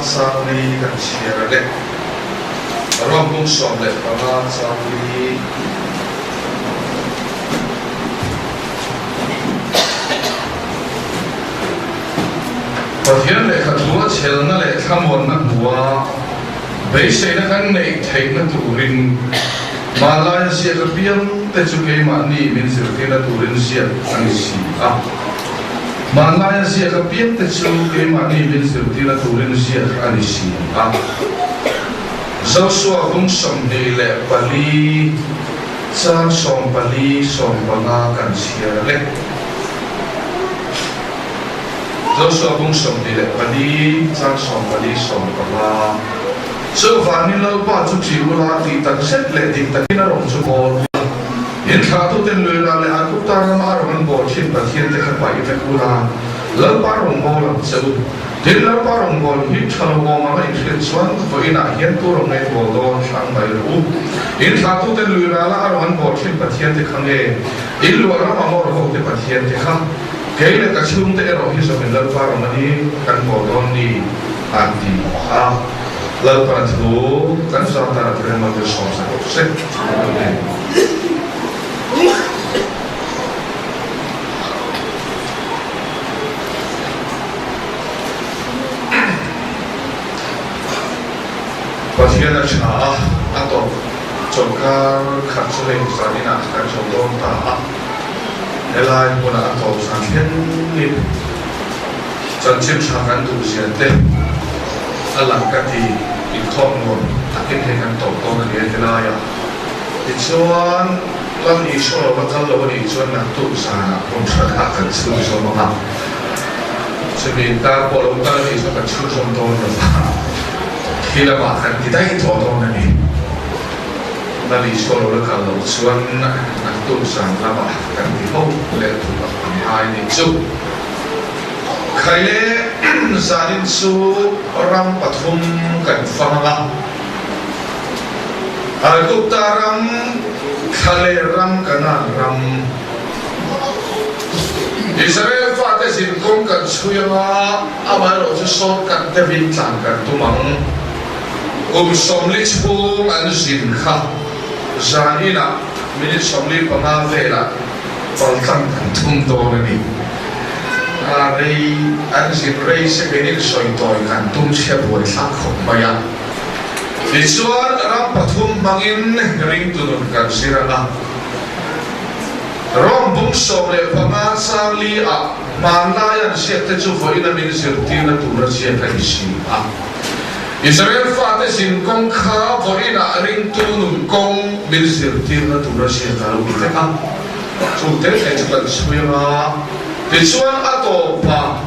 Chang li kan chhiar a le. Rom bung 15 chang li. Pathian lehkha thu a chhelna leh thlamuanna hmua beiseina kan neih theihna turin hmanlaia ziak apiang te chu keimahni min zirtirna turin ziak a ni si a. Hmanlaia ziak apiang te chu keimahni min zirtirna turin ziak a ni si a. Joshua bung 24 chang 14, 15 kan chhiar a le. Joshua bung 24 chang 14, 15 Chuvangin Lalpa chu ṭih ula tih tak zet leh dik takin a rawn chu bawl ula. In thlahtuten lui ral leh Aigupta rama a rawn an bawl thin Pathian te kha paih vek ula, Lalpa rawn bawl ang che u. Tin, Lalpa rawn bawl hi tha lo awm anga in hriat chuan vawiinah hian tu rawn ngei bawl dawn hrang mai rawh u. In thlahtuten lui rala a rawn an bawl thin Pathian te kha nge in luah rama ngawr ho te Pathian te kha? Kei leh ka chhungte erawh hi zawmin Lalpa rawn a ni kan bawl dawn ni an ti a. Lalpana thu kan zam tan a tireng man 70 se. Amen. Pathian a tha a, a tawp chawlhkar khat chu hei zaninah kan chawl dawn ta a, helai hmunah a tawp zan thlengin Chanchin tha kan duh zia te a lang ka ti inkhawm nuam takin hei kan tawp dawn a nia helaiah. Tichuan, Lal Isua lo va kal lo a nih chuan naktuk zanah hmun tha kha kan chhun zawm ang a, chumi inkar pawh lo kal a nih chuan kan chhun zawm dawn lo va, khi lamah kan ti daih tawh dawn a ni. Lal Isua lo la kal loh chuan naktuk zan lamah kan ti ho leh thut ang kan ngai a nih chu. Khaile zanin chu ram pathum kan fang ang a, Aigupta ram, Thlaler ram, Kanaan ram. Israel fate zinkawng kan chhui ang a, amaherawh chu shortcut deuhin tlan kan tum ang. Kum 40 chhung an zin kha zaninah minute 45 velah paltlang kan tum dawn a ni. A rei an zin rei se keinin sawi tawi kan tum chhia buai thlak khawp mai a. Tichuan ram pathum hmangin ringtu nun kan zir ang a. Rom bung 15 chang li ah hmanlai an ziak te chu vawiin a min zirtirna tura ziak a ni si a. Israel fate zin kawng kha vawiinah ringtu nun kawng min zirtirna tura ziak a lo ni vek a. Chu te te chu kan chhui ang a, tichuan a tawpah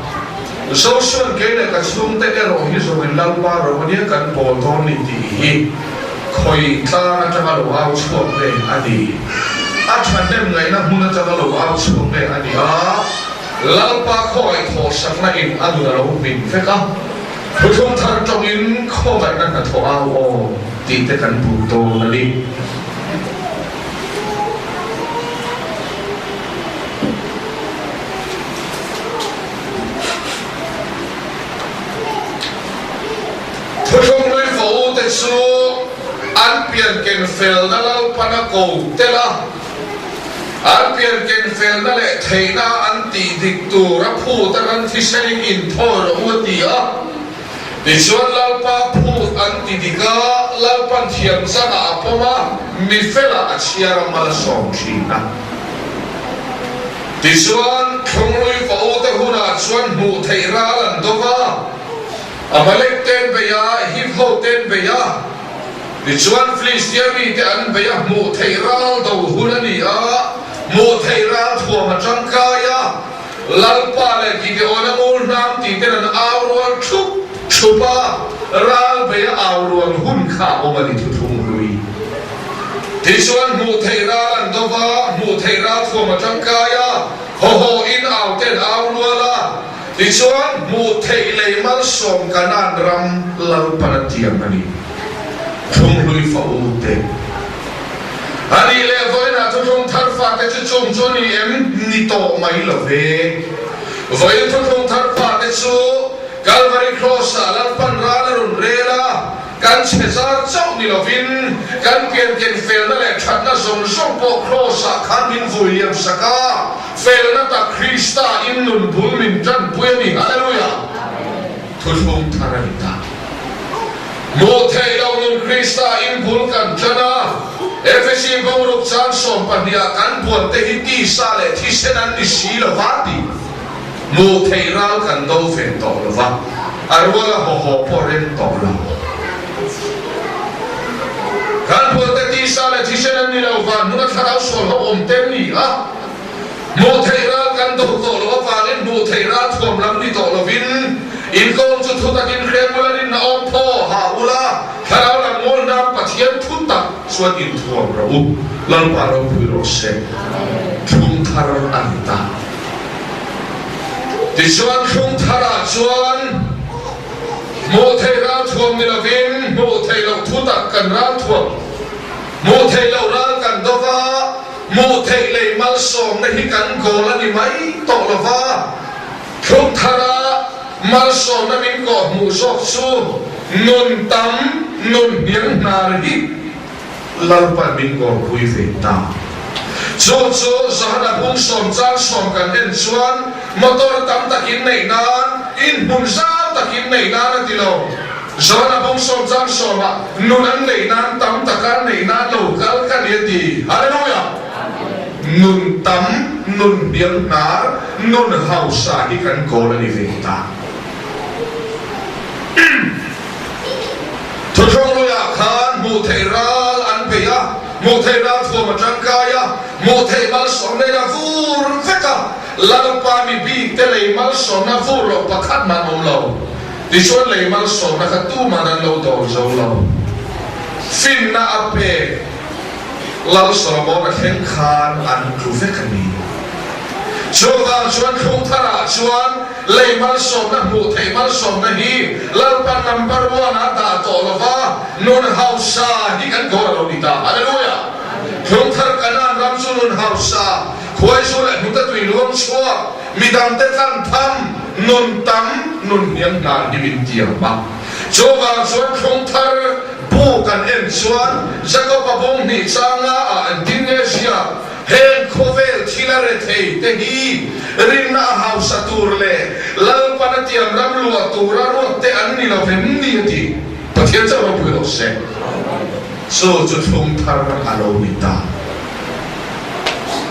Joshua kei leh ka chhungte erawh hi zawngin Lalpa ro ania kan bawl dawn ni tih hi khawi tlang atanga lo au chhuak nge a ni? A thahnem ngaihna hmun atanga lo au chhuak nge a ni a? Lalpa khawngaih thawhsakna in a nun a lo hmin vek a, thuthlung thar tawngin khawngaihna hnathawh au aw tih te kan buk dawn a ni. Thuthlung hlui fo te chu an pian ken felna Lalpana ko tel a, an pian ken felna leh theihna an tih dik tur a phut a kan thisenin inthawi rawh u a ti a. Tichuan Lalpa phut an ti dik a, Lalpan thiam changah a pawm a, mi felah a chhiar a mal a sawm thin a. Tichuan Thlunglui fa ute hunah chuan hmuh theih ral an do va, Amalek te an bei a, Hiv ho te an bei a, tichuan Filistia mite an bei a, hmuh theih ral do hun a ni a, hmuh theih ral thuam a tangkai a, Lalpa leh Gideona ngur hnam tih ten an au rual thup thup a, ral bei a au rual hun kha a awm a ni thuthlung hlui. Tichuan hmuh theih ral an do va, hmuh theih ral thuam a tangkai a, haw haw in au ten au rual a, tichuan hmuh theih lei malsawm Kanaan ram Lalpan a tiam a ni. Thlunghlui fa u te. A nih leh vawiinah thuthlung thar fate chu chung chu a ni em? Ni tawh mai lo ve. Vawiin thuthlung thar fate chu Kalvari Cross-ah Lalpan ral a. Kan chhe zar chauh ni lovin kan pianken felna leh thatna zawng zawng pawh Kraws-ah khan min vui liam sak a, felna tak Krista in nun bul min tanpui a ni. Hallelujah! Thuthlung thar a ni ta. Hmuh theih loh nun Krista in bul kan tan a, Efesi boruak chan sawmpahniha kan buan te hi tisa leh thisen an ni si lo va tih hmuh theih ral kan do ve tawh lo va, a ruala haw haw pawh rem tawh lo. Kan buan te tisa leh thisen an ni lo van hmuna thlarau sual ho awm te an ni a, Hmuh theih ral kan do tawh loh avangin hmuh theih ral thuam lam ni tawh lovin inkawm chu thu takin hrem ula rinna awm thaw ha ula, thlarau lam ngawl nan Pathian thu tak chuan inthuam rawh u. Lalpa ropui rawh se. Thlung thar a ni ta. Tichuan thlung tharah chuan hmuh theih ral thuam ni lovin hmuh theih loh thu tak kan ral thuam, hmuh theih loh ral kan do va, Hmuh theih lei malsawmna hi kan goal a ni mai tawh lo va, thluk thara malsawmna min kawh hmuh zawk chu nun tam, nun hniang hnar hi Lalpan min kawrpui ve ta. Chu chu Johana bung sawm chang sawm kan en chuan motor tam takin neih nan, inhmun zau takin neih nan a ti lo. Johana bung sawm chang sawmah nun an neih nan tam taka neih nan lo kal ka ni a ti. Hallelujah! Nun tam, nun hniam hnar, nun hausa hi kan kawl a ni ve ta. Thuthlung luiah khan hmuh theih ral an bei a, hmuh theih ral thuam a tangkai a, hmuh theih malsawm nen a vur vek a, Lalpa mi bik te lei malsawmna vur loh pakhat mah an awm lo. Tichuan lei malsawmna kha tuman an lo dawn zo lo. Finna a pek Lal Solomon a thleng khan an tlu vek a ni. Chuvang chuan thlung tharah chuan lei malsawmna hmuh theih malsawmna hi Lalpa number one ah dah tawh lo va, nun hausa hi kan goal a lo ni ta. Hallelujah! Thlung thar Kanaan ram chu nun hausa, khuaizu leh hnute tui luang chhuak, Midangte tlan tham, nun tam, nun hniam hnar hi min tiam a. Chuvang chuan thlung thar bu kan en chuan Jakob-a bung hnih changa ah engtin nge ziak? Heng khawvel thil a rethei te hi rinna a hausa tur leh Lalpan a tiam ram luah tura ruat te an ni lo vem ni a ti. Pathian chauh ropui rawh se. Chu chu thlung thar a lo ni ta.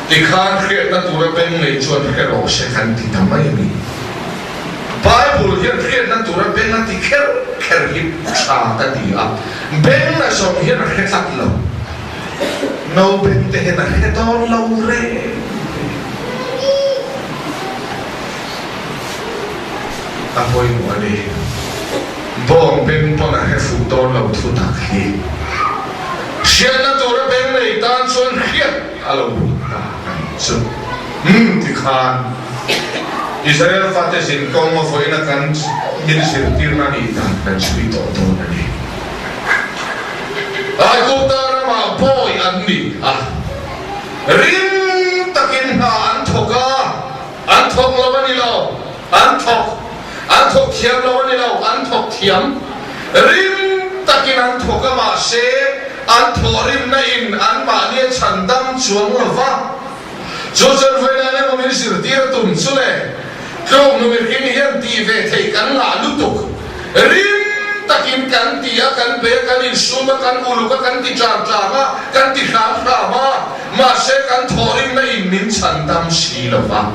Tikhan hriatna tura beng nei chuan hre rawh se kan ti ta mai a ni. Bible hian hriatna tura beng a ti kher kher hi tha ka ti a, beng a zawng hian a hre tlat lo. No beng te hian a hre dawn lo reng. A pawimawh a ni. Bawng beng pawn a hre fuh dawn lo thu tak hi. Hriatna tura beng nei tan chuan hriat a lo hun ta a nih chu. Umm tikhan Israel fate zin kawng a vawiina kan min zirtirna nih dan kan chhui tawh dawn a ni. Aigupta ramah bawi an ni a, rim takin hna an thawk a, an thawk lo a ni lo, an thawk. An thawk thiam lo a ni lo, an thawk thiam. Rim takin an thawk a mahse an thawhrimna in anmahni a chhan dam chuang lo va. Chu chuan vawiin emaw min zirtir tum chu le, tluk nu mihring hian tih ve theih kan ngah lutuk. Rim takin kan ti a, kan be a, kan insum a, kan uluk a, kan ti tang tang a, kan ti hram hram a, mahse kan thawhrimna in min chhan dam si lo va.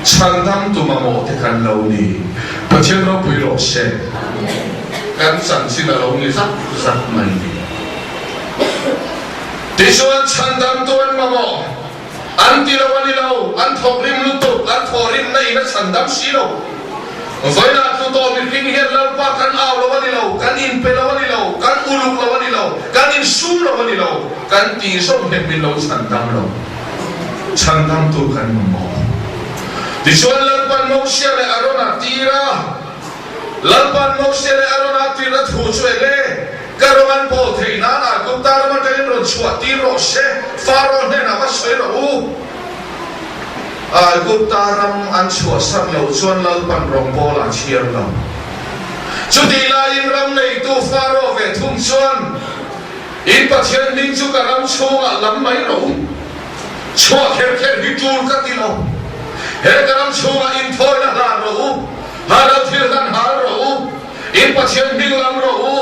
Chhandamtu mamawh te kan lo ni. Pathian ropui rawh se. Kan chanchin a lo ni zat zat mai ni. Tichuan chhandamtu an mamawh. An ti lo a ni lo, an thawkrim lutuk, an thawhrimna in a chhandam si lo. Vawilah tlu tawh mihring hian Lalpa kan au lo a ni lo, kan inpe lo a ni lo, kan uluk lo a ni lo, kan insum lo a ni lo, kan tih zawng hian min lo chhandam lo. Chhandamtu kan mamawh. Tichuan Lalpan Mosia leh Arona tir a, Lalpan Mosia leh Arona tirna thu chu eng e? Ka rawng an bawl theih nan Aigupta ram atangin rawn chhuah tir rawh se, Faro hnenah va sawi rawh u. Aigupta ram an chhuahsan loh chuan Lalpan rawngbawl a chhiar lo. Chutih laiin ram neitu Faro ve thung. Pathian hming chu ka ram chhungah lam mai rawh u. Chhuah kher kher hi tul ka ti lo. He ka ram chhungah inthawina hlan rawh u, halo thil hlan hal rawh u, in Pathian hming lam rawh u,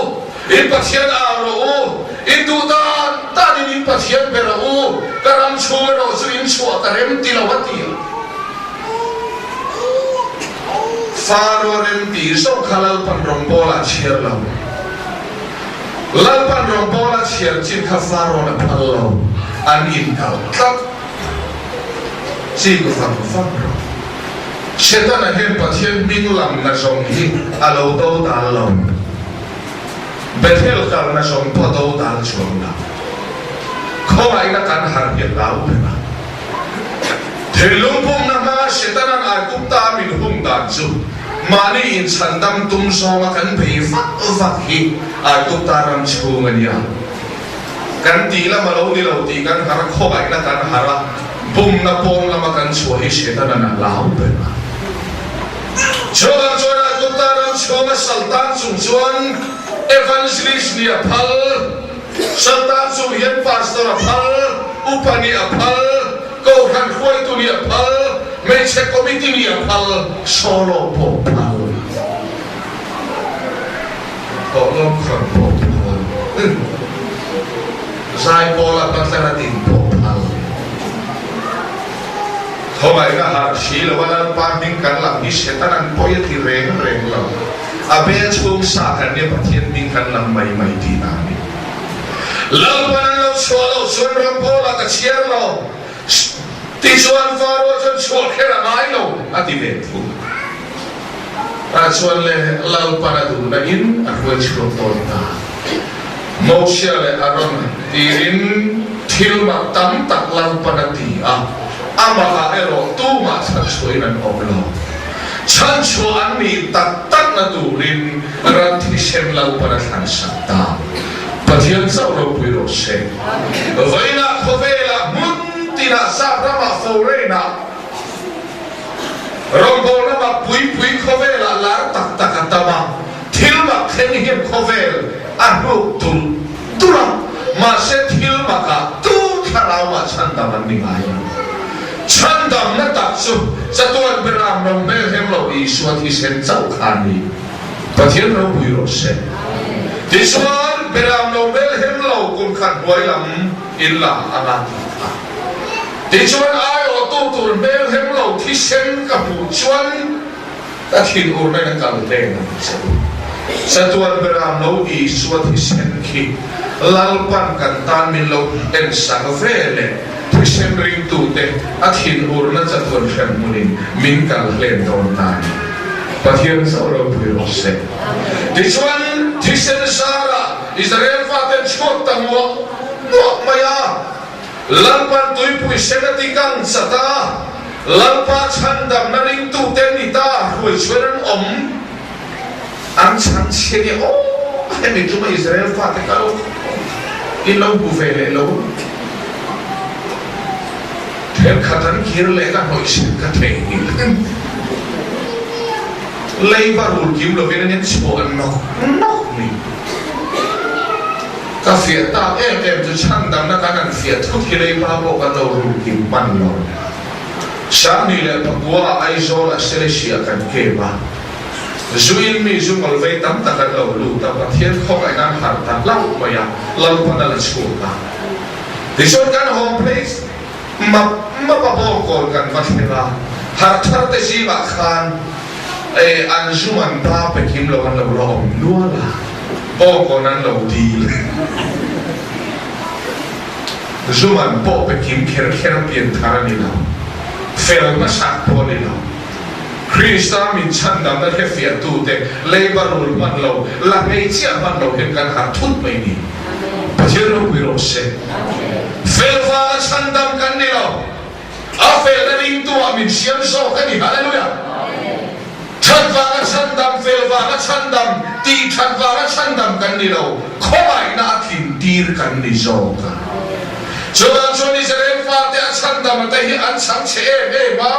in Pathian au rawh u, in duh dan danin in Pathian be rawh u, ka ram chhung erawh chu in chhuah ka rem ti lo a ti a. Faro rem tih zawk kha Lalpan rawngbawla a chhiar lo. Lalpan rawngbawla chhiar chin kha Farawn a phal lo, an inkalh tlat. Chik vang vang rawh. Setana hian Pathian hming lam na zawng hi a lo do dal lo. Bethel kal na zawng pawh a do dal chuang lo. Khawngaihna kan harh hi a hlau ber a. Thinlung pumna hmanga Setana'n Aigupta a min hum dan chu mahni inchhandam tum zawnga kan bei vak vak hi Aigupta ram chhung a nia. Kan tih lam a lo ni lo tih kan har a, khawngaihna kan har a, bumna pawn lama kan chhuah hi Setana'n a hlau ber a. Chuvang chuan Aigupta ram chhunga saltan chung chuan evangelist nih a phal. Saltan chung hian pastor a phal, upa nih a phal, kohhran hruaitu nih a phal, hmeichhe committee nih a phal, solo pawh phal, thawhlawm khawn pawh phal, zaipawla patlar a din pawh phal. Khawngaihna harh si lo a Lalpa hming kan lam hi Satan an pawi a ti reng reng lo. A bel chhung sa kan nia Pathian hming kan lam mai mai tihna a ni. Lalpan an lo chhuah loh chuan ram pawlah ka chhiar lo tichuan Faro chuan chhuah kher a ngai lo a ti ve thung. Tah chuan le Lalpan a duhna in a hruai chhuak dawn ta. Mosia leh Aaron tirin thil mak tam tak Lalpan a ti a, amahah erawh tumah chhanchhuahin an awm lo. Chhanchhuah an nih tak takna turin ram thisen Lalpan a thlansak ta. Pathian chauh ropui rawh se. Vawiinah khawvelah hmun tinah sap ramah foreign-ah rawngbawlna mak pui pui khawvelah lar tak tak a tam a, thil mak thleng hian khawvel a hnuk tulh tulh a, mahse thil makah tu thlarauah chhandam an ni ngai lo. Chhandamna tak chu chatuan beram lo hmelhem lo Isua thisen chauh kha a ni. Pathian ropui rawh se. Tichuan, beram lo hmelhem lo kum khat hnuai lam in la ang a ti a. Tichuan, aiawhtu tur hmelhem lo thisen ka hmuh chuan ka thinurna in a kal hlen ang che u. Chatuan beram lo Isua thisen khi Lalpan kan tan min lo ensak ve leh thisen ringtute a thinurna chatuan hremhmunin min kal hlen dawn ta a ni. Pathian chauh ropui rawh se. Tichuan, thisen zarah Israel faten chhuak ta nguah nguah mai a. Lalpan tuipui sen a ti kang chat a, Lalpa chhandamna ringtute ni ta hruai chuan an awm. An chhan chhia nia aw, hemi tuma Israel fate kha lo in lo hmu ve leh lo. Thenkhat an kir leh ka hnawih sen ka theihnghilh. Leiba rul kim lovin an inchhuah nawk nawk ni. Ka fiah tak em em chu chhandamna kan han fiah thut hi leiba pawh kan lo rul kim hman lo. Sangni leh Pakua Aizawl ah Selesih ah kan kem a. Zu in mi zu ngawl vei tam tak an lo lut a, Pathian khawngaih nan harh ta hlauh mai a, Lalpan a la chhuak a. Tichuan kan home place map map a bawngkawn kan va thleng a, harh thar te zingah khan eh an zu man pa pe kim lo an lo la awm nual a, bawngkawn an lo dil. Zu man pawh pe kim kher kher pian thar a ni lo, fel hmasak pawh a ni lo. Krista min chhandamna hrefiahtute leiba rul hman lo, la ngei chiah hman lo hian kan harh thut mai ni. Pathian ropui rawh se. Fel vanga chhandam kan ni lo. A felna ringtu-ah min siam zawk a ni. Hallelujah! That vanga chhandam, fel vanga chhandam, tih that vanga chhandam kan ni lo. Khawngaihna a tlintir kan ni zawk a. Chuvang chuan Israel. fate a chhandama te hi an chhang chhe em em a,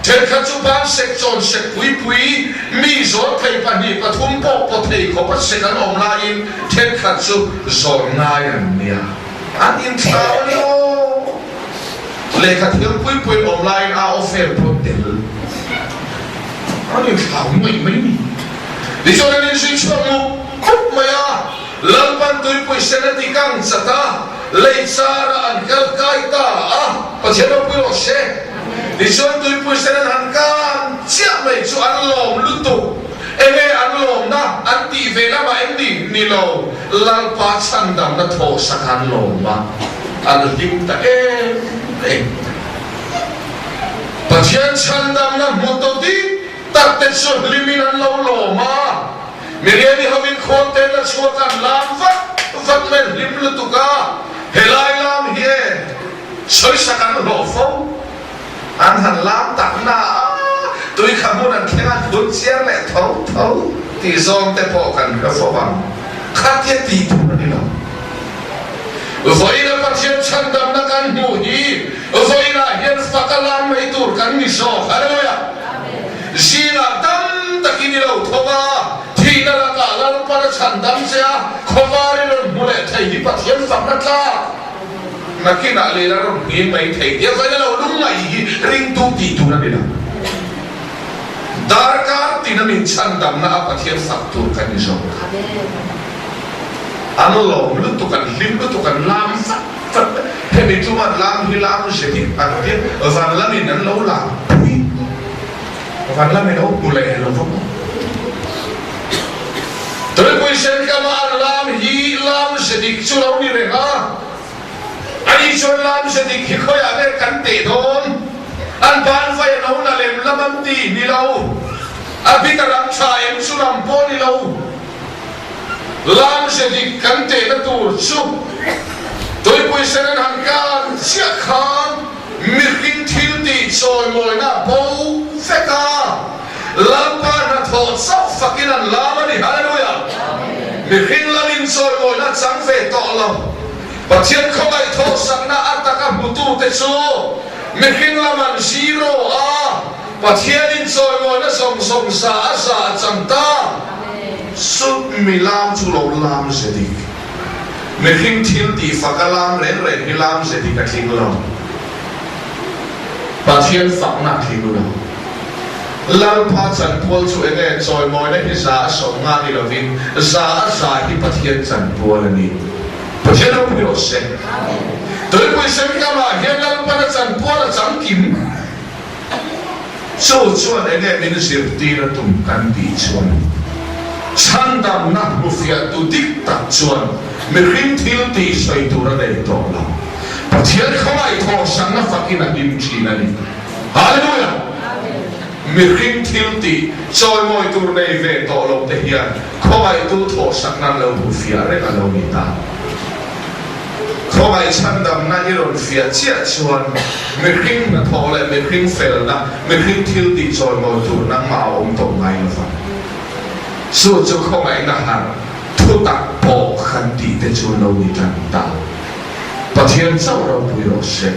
thenkhat chu ban sek chawn sek pui pui, mi zawn thei pahnih pathum pawh paw thei khawp a sek an awm laiin thenkhat chu zawn ngai an nia. An inthlau a ni aw. Lehkha thiam pui pui an awm laiin a aw fel pawh tel. An inthlau nuaih mai ni. Tichuan an inzui chhuak mup mup mai a, Lalpan tuipui sen a ti kang chat a, lei chara an kal kai ta a, Pathian ropui rawh se. Tichuan tuipui sen an han kang chiah mai chu an lawm lutuk. Enge an lawmna an tih ve lamah em ni? Ni lo, Lalpa chhandamna thawhsak an lawm a, an hlim ta em em. Pathian chhandamna hmu tu dik tak te chu hlimin an lo lawm a, Miriami hovin khawl te la chhuak an lam vat vat mai an hlim lutuk a, helai lam hi e sawisak an hlawh fo, an han lam tak na a, tui kha hmun an thleng a phun chiar leh tho tho tih zawng te pawh kan hre fo ang, khatia tih tur a ni lo. Vawiina Pathian chhandamna kan hmuh hi vawiinah hian fak a lam mai tur kan ni zawk. Hallelujah! Zingah tam takin i lo tho a, thihna lakah Lalpan a chhandam che a, khawvar i rawn hmu leh thei hi Pathian fakna tlak. Nakinah leh la rawn nghing mai thei tia vawiina lo lungngaih hi ringtu tih tur a ni lo. Darkar tina min chhandamna a Pathian fak tur kan ni zawk. An lawm lutuk, an hlim lutuk, an lam fat fat. Hemi tum an lam hi lam ze dik an tia, van lamin an lo lam pui. Van lamin a hmu leh lo va maw? Tuipui sen kama an lam hi lam ze dik chu lo ni reng a. Ani chuan lam ze dik hi khawiah nge kan teh dawn? An ban vai a lo la lem lam an ti ni lo. A bit a ram tha em chu lam pawh ni lo. Lam ze dik kan tehna tur chu tuipui sen an han kan chiah khan mihring thil tih chawimawina a bo vek a, Lalpa hnathawh chauh fakin an lam a ni. Hallelujah! Mihring lamin chawimawina a chang ve tawh lo. Pathian khawngaih thawhsakna a taka hmutute chu mihring lam an zero a, Pathianin chawimawina zawng zawng za a za a chang ta. Chu mi lam chu lo lam ze dik. Mihring thil tih fak a lam reng reng hi lam ze dik a tling lo. Pathian fakna a tling lo. Lalpa chanpual chu enge chawimawina hi za a sawm nga ni lovin za a za hi Pathian chanpual a ni. Pathian ropui rawh se. Tuipui sen kamah hian Lalpan a chanpual a chang kim. Chu chuan enge min zirtir a tum kan tih chuan chhandamna hmufiahtu dik tak chuan mihring thil tih sawi tur a nei tawh lo. Pathian khawngaih thawhsakna fakin a hlim thin a ni. Hallelujah! Mihring thil tih chawimawi tur nei ve tawh lo te hian khawngaihtu thawhsakna an lo hmufiah reng a lo ni ta. Khawngaih chhandamna i rawn fiah chiah chuan mihring hnathawh leh mihring felna, mihring thil tih chawimawi tur nangmah a awm tawh ngai lo vang. Chu chu khawngaihna harh thutak pawh kan tih te chu lo ni tan ta. Pathian chauh ropui rawh se.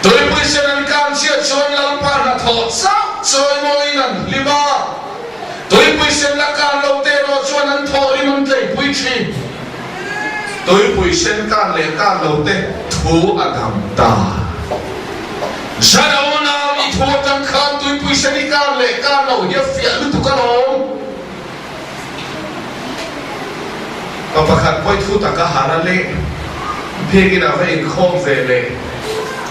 Tuipui sen an kang chiah chuan Lalpa hnathawh chauh chawimawiin an hlim a, tuipui sen la kang lo te erawh chuan an thawhrim an tleipui thin. Tuipui sen kan leh kan lo te thu a dam ta. Zan a unau i thu atang khan tuipui sen i kan leh kan lo hi a fiah lutuk alawm. Pa pakhat pawi thu taka har a leh biakin a va inkhawm ve leh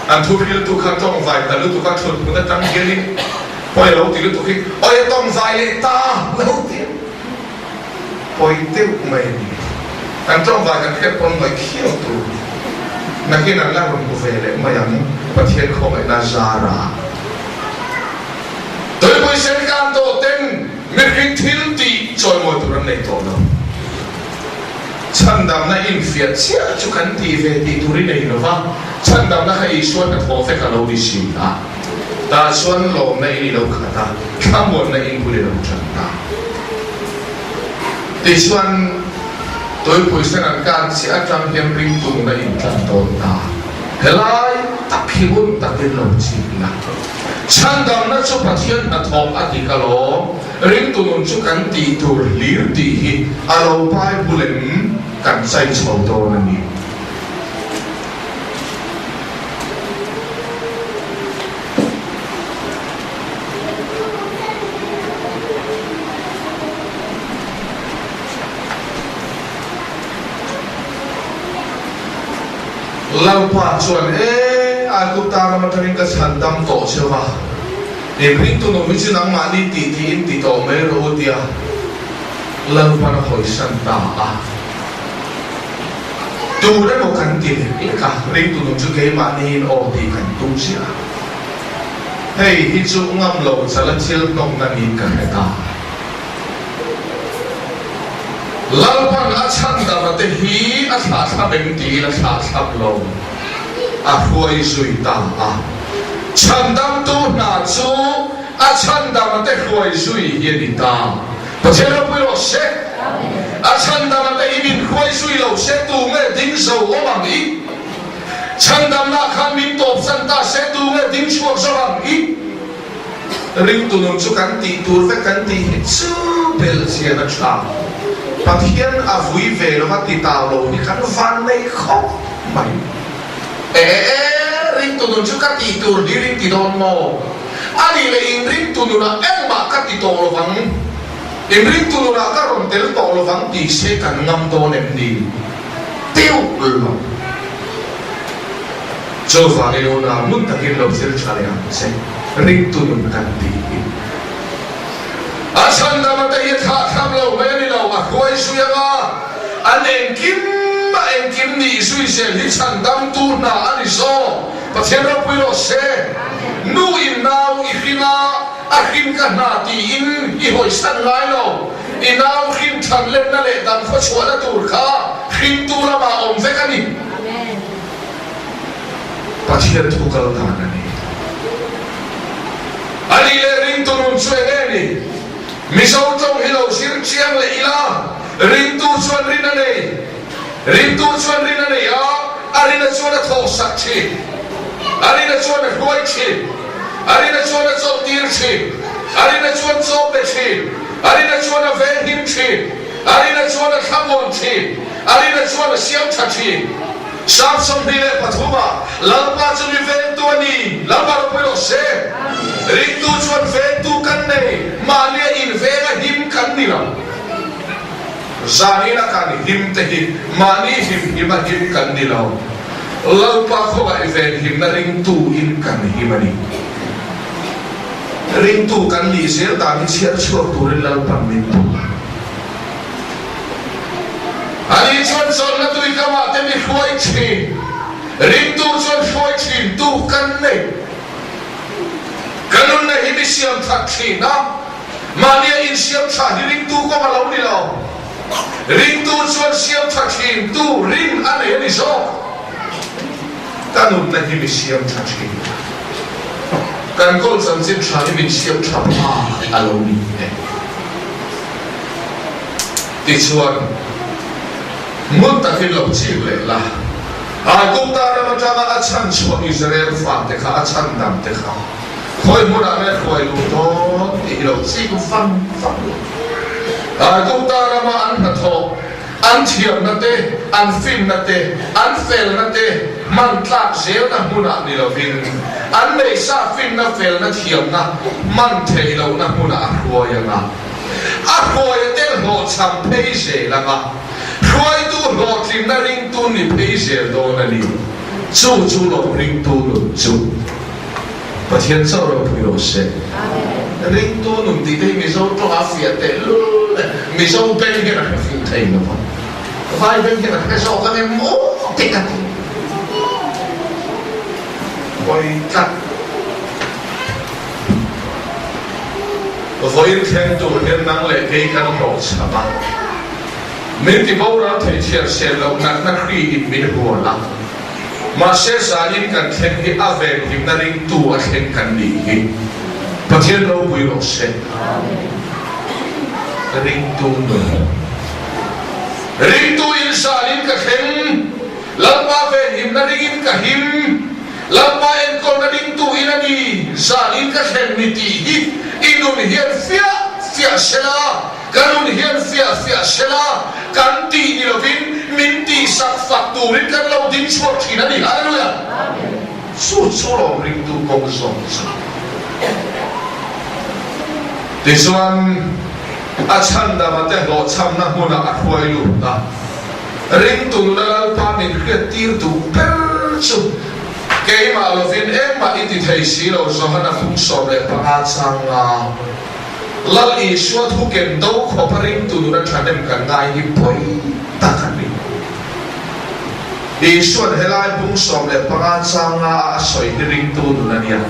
an thu hriltu kha tawngvai ta lutuk a thut hmun atang hianin pawi a lo ti lutuk hi awi a tawngvai leh ta lo ti a. Pawi deuh mai a ni. Kan tawngvai kan hriat pawn ngaih khiau tur nakin an la rawn hmu ve leh mai ang Pathian khawngaihna zara. Tuipui sen kan tawh ten mihring thil tih chawimawi tur an nei tawh lo. Chhandamna infiah chiah chu kan tih ve tih tur i nei lo va, chhandamna kha Isua hnathawh vek a lo ni si a. Tah chuan lawmna in i lo khat a, thlamuanna in bul i lo tan ta. Tichuan, tuipui sen an kan chiah atang hian ringtungna in tlan dawn ta. Helai tak hi ngun takin lo chik ila. Chhandamna chu Pathian hnathawk a dik alawm, ringtu nun chu kan tih tur hlir tih hi a lo Bible em kan chai chho dawn a ni. Lalpa chuan, E, Aigupta ram atangin ka chhan dam tawh che va, in ringtu nu hi chu nangmahni tih tiin ti tawh mai rawh u, tia Lalpan a hawisan ta a. Tur emaw kan ti lek lek a, ringtu nu chu keimahniin aw tih kan tum chiah a. Hei hi chu ngam lo chala thil hnawkna niin ka hre ta. Lalpan a chhandama te hi a thlahthlam em tiin a thlahthlam lo, a hruai zui ta a. Chhandamtu hna chu a chhandama te hruai zui hi a ni ta. Pathian ropui rawh se. A chhandama te hi min hruai zui lo se tu nge ding zo awm ang i? Chhandamna khan min tawpsan ta se tu nge ding chhuak zo ang i? Ringtu nun chu kan tih tur vek kan tih hi chu bel chian a tha. Pathian a vui ve lova ti tau lo hi kan van nei khawp mai. E e, ringtu nun chu ka tih tur hlir in ti dawn maw? A nih leh in ringtu nunah engmah ka ti tawh lovang, in ringtu nunah ka rawn tel tawh lovang tih se kan ngam dawn em ni? Teuh lo. Chuvangin unau ngun takin lo zir tha leh ang che, ringtu nun kan tih hi. A chhandama te hi thlah thlam lo mai a ni lo, a hruai zui anga an engkim a engkim nih zui zel hi chhandamtu hna a ni zawk. Pathian ropui rawh se. Nu in nau i hring a, a hring ka hna tiin i hawisan ngai lo. I nau hring than lenna leh dang khawchhuahna tur kha hringtu lamah awm vek a ni. Pathian thu kal dan a ni. A nih leh ringtu nun chu eng nge ni? Mizo tawng hi lo zir chiang leh ila, ringtu chuan rin a nei. Ringtu chuan rin a nei a, a rina chuan a thawhsak thin. A rina chuan a hruai thin. A rina chuan a chawlhtir thin. A rina chuan chaw pe thin. A rina chuan a venghim thin. A rina chuan a thlamuan thin. A rina chuan a siam tha thin. Sam 23 ah, Lalpa chu mi vengtu a ni, Lalpa ropui rawh se. Ringtu chuan vengtu kan nei, mahnia inveng a him kan ni lo. Zanina kan him te hi mahni him him a him kan ni lo. Lalpa khawngaih venhimna ringtu in kan him a ni. Ringtu kan nih zel dan hi chhiar chhuak turin Lalpan min duh a. Ani chuan chawlhna tui kamah te mi hruai thin, ringtu chuan hruai thin tu kan nei. Ka nunna hi mi siam that thin a, mahnia insiam tha hi ringtu kawng a lo ni lo. Ringtu chuan siam tha thin tu rin a nei a ni zawk. Ka nunna hi mi siam tha thin a, kan kawl chanchin tha hi min siam tha pha a lo ni e. Tichuan, ngun takin lo chik leh la, Aigupta ram atanga a chhan chhuah Israel fate kha, a chhan dangte kha, khawi hmunah nge hruai luh dawn tih hi lo chik vang vang la. Aigupta rama an hnathawh, an thiamna te, an finna te, an felna te hman tlak zelna hmunah ni lovin, an neihsa finna, felna, thiamna hman theih lohna hmunah a hruai ang a. A hruaia te hlawhchham phei zel ang a, hruaitu hlawhtlinna ringtu ni phei zel dawn a ni. Chu chu lo ringtu nun chu Pathian chauh ropui rawh se. Ringtu nun tih te hi Mizo tawngah a fiah tehlul e. Mizo beng hian a hre fuh thei lo va, vai beng hian a hre zawk ang em aw te ka ti. Hawi tlat. Vawiin thleng tur hian nang leh kei kan hlawhchham a, min ti boral thei thian sen loh natna hri in min hual a, mahse zanin kan thleng hi a venhimna ringtu a thleng kan nih hi Pathian ropui rawh se. Ringtu nun. Ringtu in zanin ka thleng Lalpa venhimna. venhimna ringin ka him, Lalpa enkawlna ringtu in a ni, zanin ka thlen ni tih hi i nun hian fiah fiah sela, ka nun hian fiah fiah sela, kan tih ni lovin min tihsak fak turin kan lo ding chhuak thin a ni. Hallelujah! Chu chu lawm ringtu kawng zawng chu. Tichuan, a chhandama te hlawhchhamna hmunah a hruai lut a. Ringtu nuna Lalpa min hriattir duh ber chu keimah lovin engmah i ti thei si lo, Johana fung 15 chang nga. Lal Isua thu ken do khawpa ringtu nuna thahnem kan ngai hi pawi tak a ni. Isua'n helai bung 15 chang nga a a sawi hi ringtu nun a nia.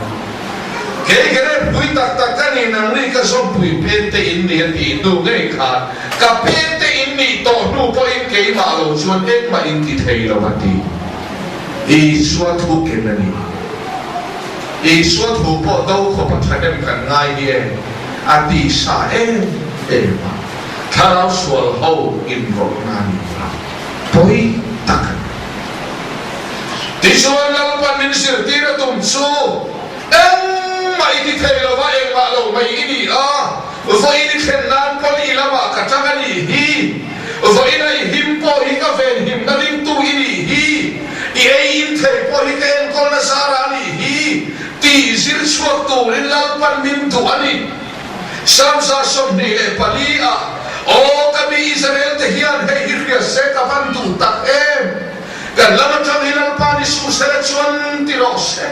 Kei Gareth pui tak tak ka ni, nangni ka zawmpui pen te in ni a tih hnu ngei khan ka pen te in nih tawh hnu pawhin keimah lo chuan engmah in ti thei lo a ti. Isua thu ken a ni. Isua thu pawh do khawpa thahnem kan ngai hi em a ti sa em em a, thlarau sual ho inrawlhna a ni a, pawi tak a ni. Tichuan Lalpan min zirtir a tum chu engmah i ti thei lo va, engmah lo mai i ni a, vawiin i thlen nan pawn i lamah ka tang a nih hi, vawiin a i him pawh hi ka venhimna ringtu i nih hi, i ei in thei pawh hi ka enkawlna zara a nih hi tih zir chhuak turin Lalpan min duh a ni. Samsa 24 ah, Aw ka mi Israel te hian hei hi hria se ka van duh tak em? Kan lam atang hi Lalpa ni suh sela chuan ti rawh se.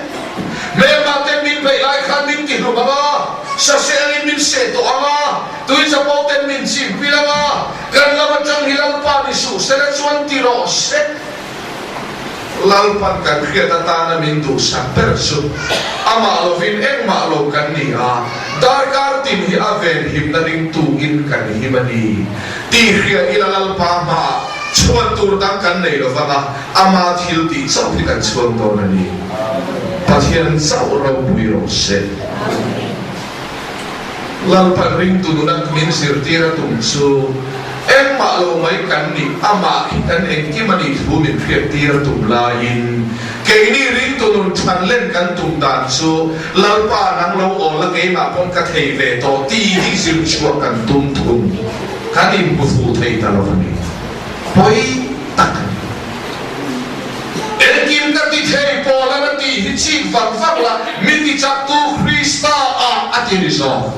Hmelma ten min beih lai khan min ti hlum ang a, sase angin min seh tawh ang a, tui chapo ten min chim pil ang a, kan lam atang hi Lalpa ni suh sela chuan ti rawh se. Lalpan kan hriat atana min duhsak ber chu amah lovin engmah lo kan ni a, darkar tin hi a venhimna ringtuin kan him a ni tih hria ila Lalpa hmaah chhuan tur dang kan nei lo vang a, ama thil tih chauh hi kan chhuang dawn a ni. Pathian chauh ropui rawh se. Lalpan ringtu nuna min zirtir a tum chu engmah lo mai kan nih, amah hi kan engkim a nih thu min hriattir a tum laiin keini ringtu nun than len kan tum dan chu Lalpa nang lo awl a keimah pawn ka thei ve tawh tih hi zir chhuah kan tum thung kan inhmu fuh thei ta lo a ni. Pawi tak a ni. Engkim ka ti thei Paul-an a tih hi chik vak vak la, mi tichaktu Krista ah a ti ni zawk.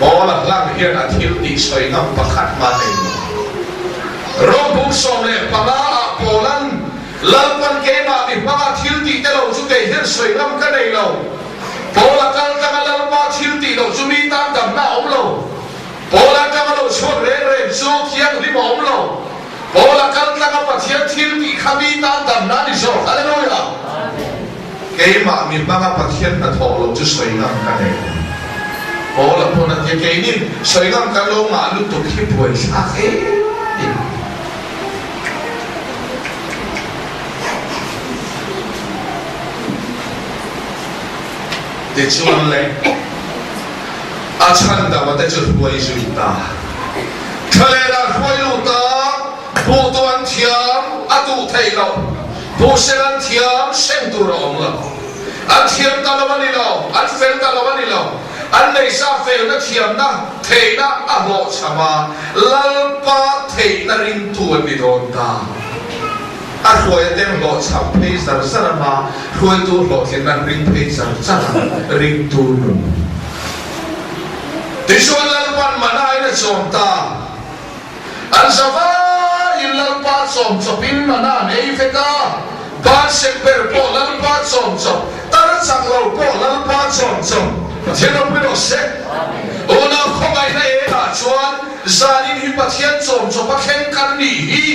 Paul-a hlang hian a thil tih sawi ngam pakhat hma nei lo. Rom bung 15 ah Paul-an, Lalpan keimah mi hmanga thil tih te lo chu kei hian sawi ngam ka nei lo. Paul-a kal tlanga Lalpa thil tih loh chu mi tan damna a awm lo. Paul atanga lo chhuak reng reng chu thianghlim a awm lo. Paul a kal tlanga Pathian thil tih kha mi tan damna a ni zawk. Hallelujah! Keimah mi hmanga Pathian hnathawh lo chu sawi ngam ka nei lo. Paul a pawn a tia, keinin sawi ngam kan lo ngah lutuk hi buaithlak em em. Tichuan le. A chhandama te chu hruai zui ta. Thlalehlah hruai lut a, buhtu an thiam a duh theih loh. Buhsel an thiam seng tur a awm lo. An thiam ta lo a ni lo, an fel ta lo a ni lo. An neisa felna thiamna theihna a hlawhchham a, Lalpa theihna ringtu an ni dawn ta. A hruai a teng hlawhchham phei zar zar ang a, hruaitu hlawhtlinna an ring phei char char ang, ringtu nun. Tichuan Lalpa'n Manain a chawm ta. An zavaiin Lalpa chawm chawpin Mana an ei vek a, Bansek ber pawh Lalpa chawm chawp, tar chak lo pawh Lalpa chawm chawp. Pathian ropui rawh se. Unau khawngaihna engah chuan zanin hi Pathian chawm chawp a thleng kan nih hi.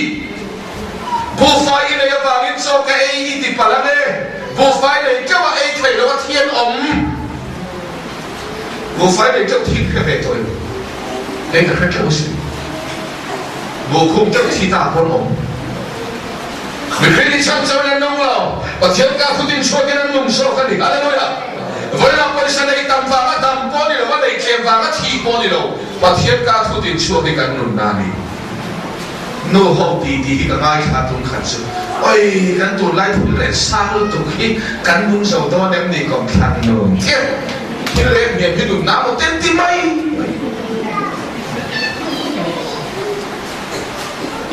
Buhfai i nei avangin chaw ka ei i ti palh ang e. Buhfai nei teuh a ei theih loh a thian awm. Buhfai nei teuh thi hre ve tawh em? Kei ka hre teuh asin. Buhkhum teuh thi ta pawn awm. Mihring hi chhan chauhin an nung lo. Pathian ka khutin chhuakin an nung zawk a ni. Hallelujah! Vawilah pawisa nei tam vanga dam pawh ni lo, a nei tlem vanga thi pawh ni lo, Pathian ka khutin chhuak hi kan nunna a ni. Nu ho ti tih hi ka ngaithla tum khat chu. Oi, kan tunlai thil reh sang lutuk hi kan nung zo dawn em ni kawmthlang nu chiah. Thil reh hniam hi nunna maw ten ti mai mai.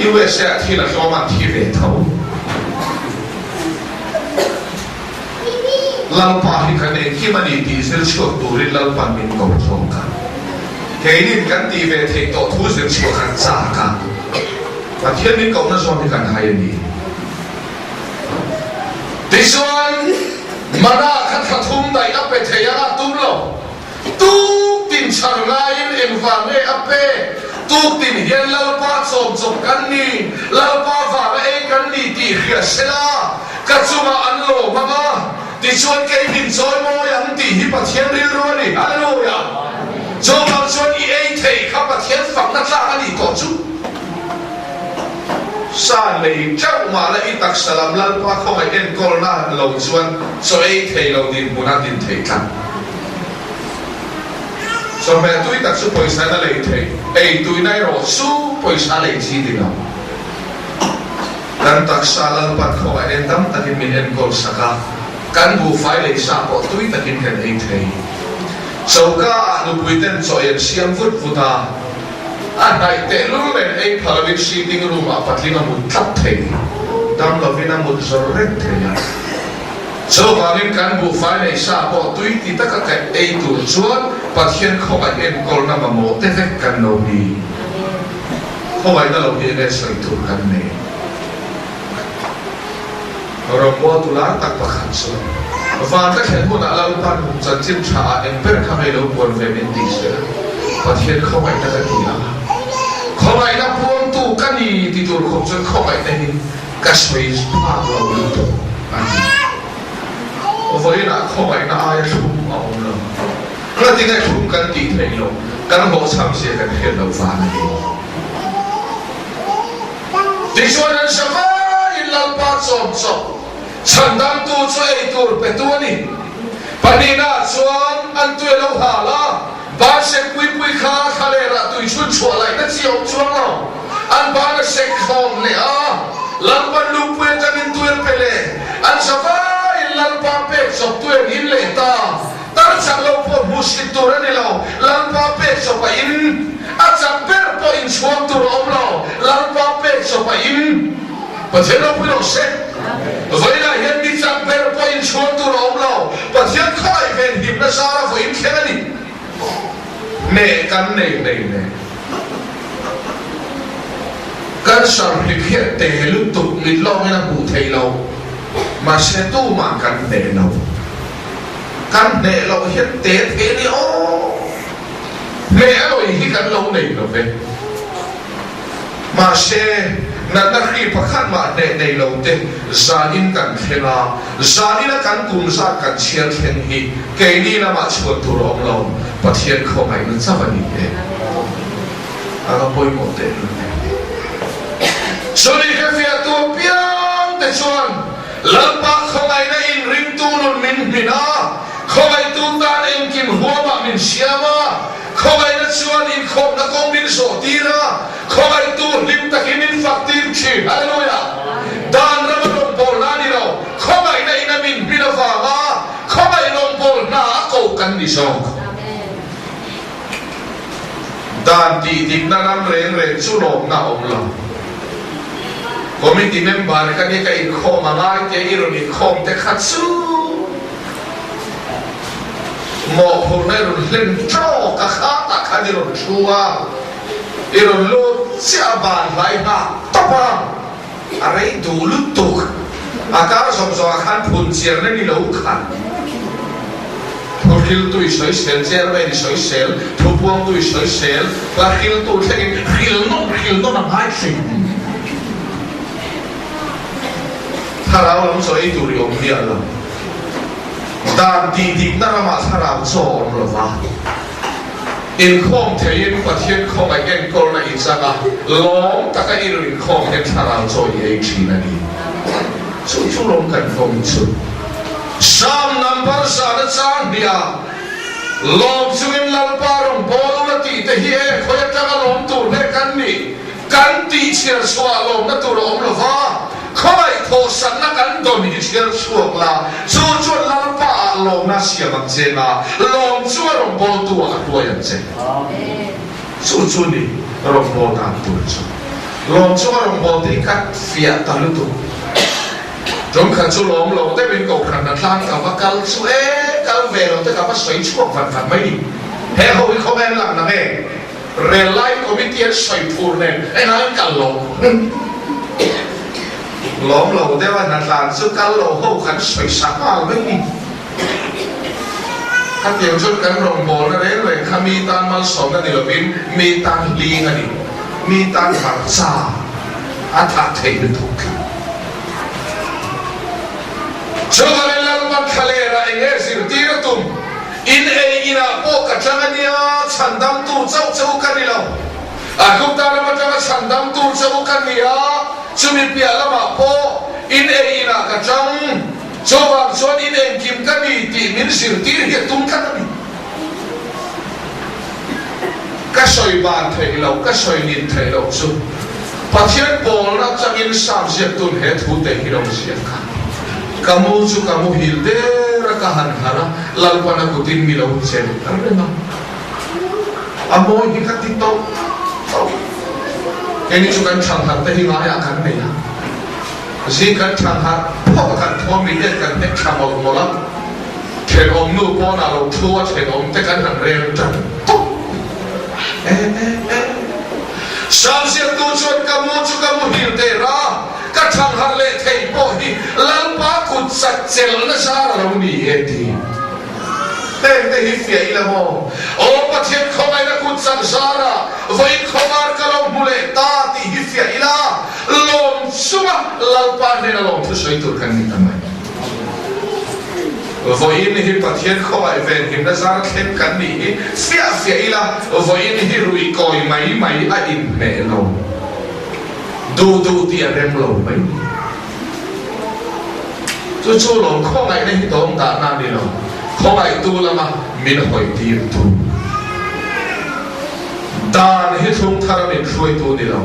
USA ah thil a tlawm a an thi ve tho. Lalpa hi kan engkim a ni tih zir chhuak turin Lalpan min ko zawk a. Keinin kan tih ve theih tawh thu zir chhuah kan chak a. Pathian min kohna zawn hi kan hai a ni. Tichuan, mana kha thla thum daih a pe thei ang a tum lo. Tuk tin chhar ngaiin engvang nge a pe? Tuk tin hian Lalpa chawm chawp kan ni, Lalpa vanga ei kan ni tih hria sela, ka chungah an lawm ang a, tichuan kei min chawi mawi ang tih hi Pathian rilru a ni. Hallelujah! Chuvang chuan i ei thei kha Pathian fakna tlak a nih tawh chu. Sa nei teuh mah la i taksa lam Lalpa khawngaih enkawlna lo chuan chaw ei thei lo dinhmun a din thei tlat. Chawhmeh tui tak chu pawisa na lei theih, ei tuina erawh chu pawisa lei chi ni lo. Kan taksa Lalpan khawngaih nen dam takin min enkawl sak a, kan buhfai lei sa pawh tui takin kan ei thei. Choka ah nupui ten chaw ei an siam vut vut a, a hnaih tehlul nen ei pha lovin sitting room ah patling a mut tlat thei, dam lovin a mut zawr reng thei a. Chuvangin kan buhfai nei sa pawh tui ti taka ka ei tur chuan Pathian khawngaih enkawlna mamawh te vek kan lo ni. Khawngaihna lo hi enge sawi tur kan nei? Rawngbawltu lar tak pakhat chuan, Van ka thlen hunah Lalpan chanchin tha ah eng ber kha ngei lo puan ve min tih zel a, Pathian khawngaihna ka ti ang a. Khawngaihna puangtu ka ni ti tur khawp chuan khawngaihna hi Ka sawi phak lo lutuk a ni. Vawiinah khawngaihna aia thlum a awm lo. Ngatinge thlum kan tih theih loh, kan hlawhchham zia kan hriat loh vang a ni. Tichuan an hre vaiin Lalpa chawm chawp chhandamtu chu ei tur petu a ni. Pahnihnaah chuan an tui a lo hal a. Ban sek pui pui kha thlalerah tui chhun chhuah laihna chi a awm chuang lo. An ban a sek hlawm leh a, Lalpan lungpui atangin tui a pe leh. An zavaiin Lalpa pek chawp tui an in leh ta. Tar chak lo pawh hmuhsit tur a ni lo, Lalpa pek chawp a in. A chak ber pawh inchhuang tur a awm lo, Lalpa pek chawp a in. Pathian ropui lo se. Vawiinah hian mi chak ber pawh inchhuang tur a awm lo. Pathian khawngaih ven himna zara vawiin thleng a ni. Hneh kan nei hlei hle. Cancer hrik hi a te lutuk mit lawngin a hmuh theih loh. Mahse tumah kan hneh lo. Kan hneh loh hian te thei a ni aw. Hneh a lawi hi kan lo nei lo ve. Mahse, natna hri pakhat mah hneh nei lo te zanin kan thleng a, zanina kan kum zat kan chhiar thleng hi keini lamah chhuan tur a awm lo, Pathian khawngaihna chauh a ni e. A va pawimawh teh lul em. Chumi hrefiahtu apiang te chuan Lalpa khawngaihna inringtu nun min hmin a, khawngaihtu tan engkim huamah min siam a, Khawngaihna chuan inkhawmna kawng min zawh tir a, khawngaihtu hlim takin min fak tir thin. Hallelujah! Dan rama rawngbawlna a ni lo, khawngaihna in a min hmin avanga khawngaih rawngbawlna a ko kan ni zawk. Dan tih dikna ram reng reng chu lawmna a awm lo. Committee member ka nia ka inkhawm a ngai te i rawn inkhawm te kha chu. Mawhphurhna i rawn hlen tawk a khatah khan i rawn thu a, i rawn lut chiah a ban hlai nghak tawp a, a rei duh lutuk. A kar zawng zawngah khan phun chiarna ni lo khan thuhriltu i sawisel, chairman i sawisel, thupuangtu i sawisel, hla hriltu thlengin hril nawn hril nawn a ngai thin. Thlarau lam chaw ei tur i awm miah lo. Dan tih dikna ramah thlarau chaw a awm lo va, inkhawm theiin Pathian khawngaih enkawlna i chang a, lawm taka i rawn inkhawm hian thlarau chaw i ei thin a ni. Chu chu lawm kan kawng chu. Psalm number zan a chang hnih a, Lawm chungin Lalpa rawn bawl ula tih te hi e, khawi atanga lawm tur hle kan nih? Kan tih chhiar chhuah lawmna tur a awm lo va, khawngaih thawhsakna kan dawn hi chhiar chhuak la, chu chuan Lalpa ah lawmna a siam ang che nga, lawm chu a rawngbawltu ah a hruai ang che. Chu chu ni rawngbâwl dan tur chu. Lawm chunga rawngbâwl te hi ka fiah ta lutuk. Ṭawngkhat chu lawm lo deuhin kohhran a tlang ka va kal chu e, kal ve lo te ka va sawi chhuak vat vat mai ni. He ho hi khawvel an lang na nge? Rel lai committee an sawi phur nen engah an kal lo. Lawm lo deuha hnatlan chu kal lo ho khan sawi sa nghal mai ni. Khatiang chuan kan rawngbawlna reng reng kha mi tan malsawmna ni lovin mi tan hling a ni. Mi tan hmarcha a thah theih lutuk tlat. Chuvangin Lalpan thlalera eng nge zirtir a tum? In ei inah pawh ka chang a nia, chhandamtu chauh che u ka ni lo. A hnukta lam atanga chhandamtu che u ka ni a, chumi piah lamah pawh in ei inah ka chang. Chuvang chuan in engkim ka ni tih min zirtir hi a tum tlat a ni. Ka sawi ban theih loh, ka sawi nin theih loh chu Pathian pawlna atangin Sam ziaktun he thu te hi lo ziak a. Ka mu chu ka muhil der a, ka han harh a, Lalpan a kutin mi lo chelh reng a. A mawi hi ka ti tawh tawh. Keini chu kan thangharh te hi ngaiah kan nei a. Zing kan thang harh phawt a, kan thawn mi ten kan hnek thla mawlh mawlh a, thenawm nu pawnah lo thu a thenawm te kan han rel tan tawp e e e. Sangsiamtu chuan ka mu chu ka muhil der a, ka thang harh leh thei pawh hi Lalpa kut chat chelhna zar a lo ni e ti. Heng te hi fiah ila maw? Aw Pathian khawngaihna kut chat zara vawiin khawvar ka lo hmu leh ta tih hi fiah ila. Lawm chunga Lalpa hnena lawm thusawi tur kan ni ta mai. Vawiin hi Pathian khawngaih venhimna zar thleng kan nih hi fiah fiah ila, vawiin hi rui kawi mai mai a inhmeh lo. Duh duh tih a rem lo mai ni. Chu chu lawm khawngaihna hi dawng dahna a ni lo, khawngaihtu lama min hawitirtu. Dan hi thlung thara min hruaitu ni lo.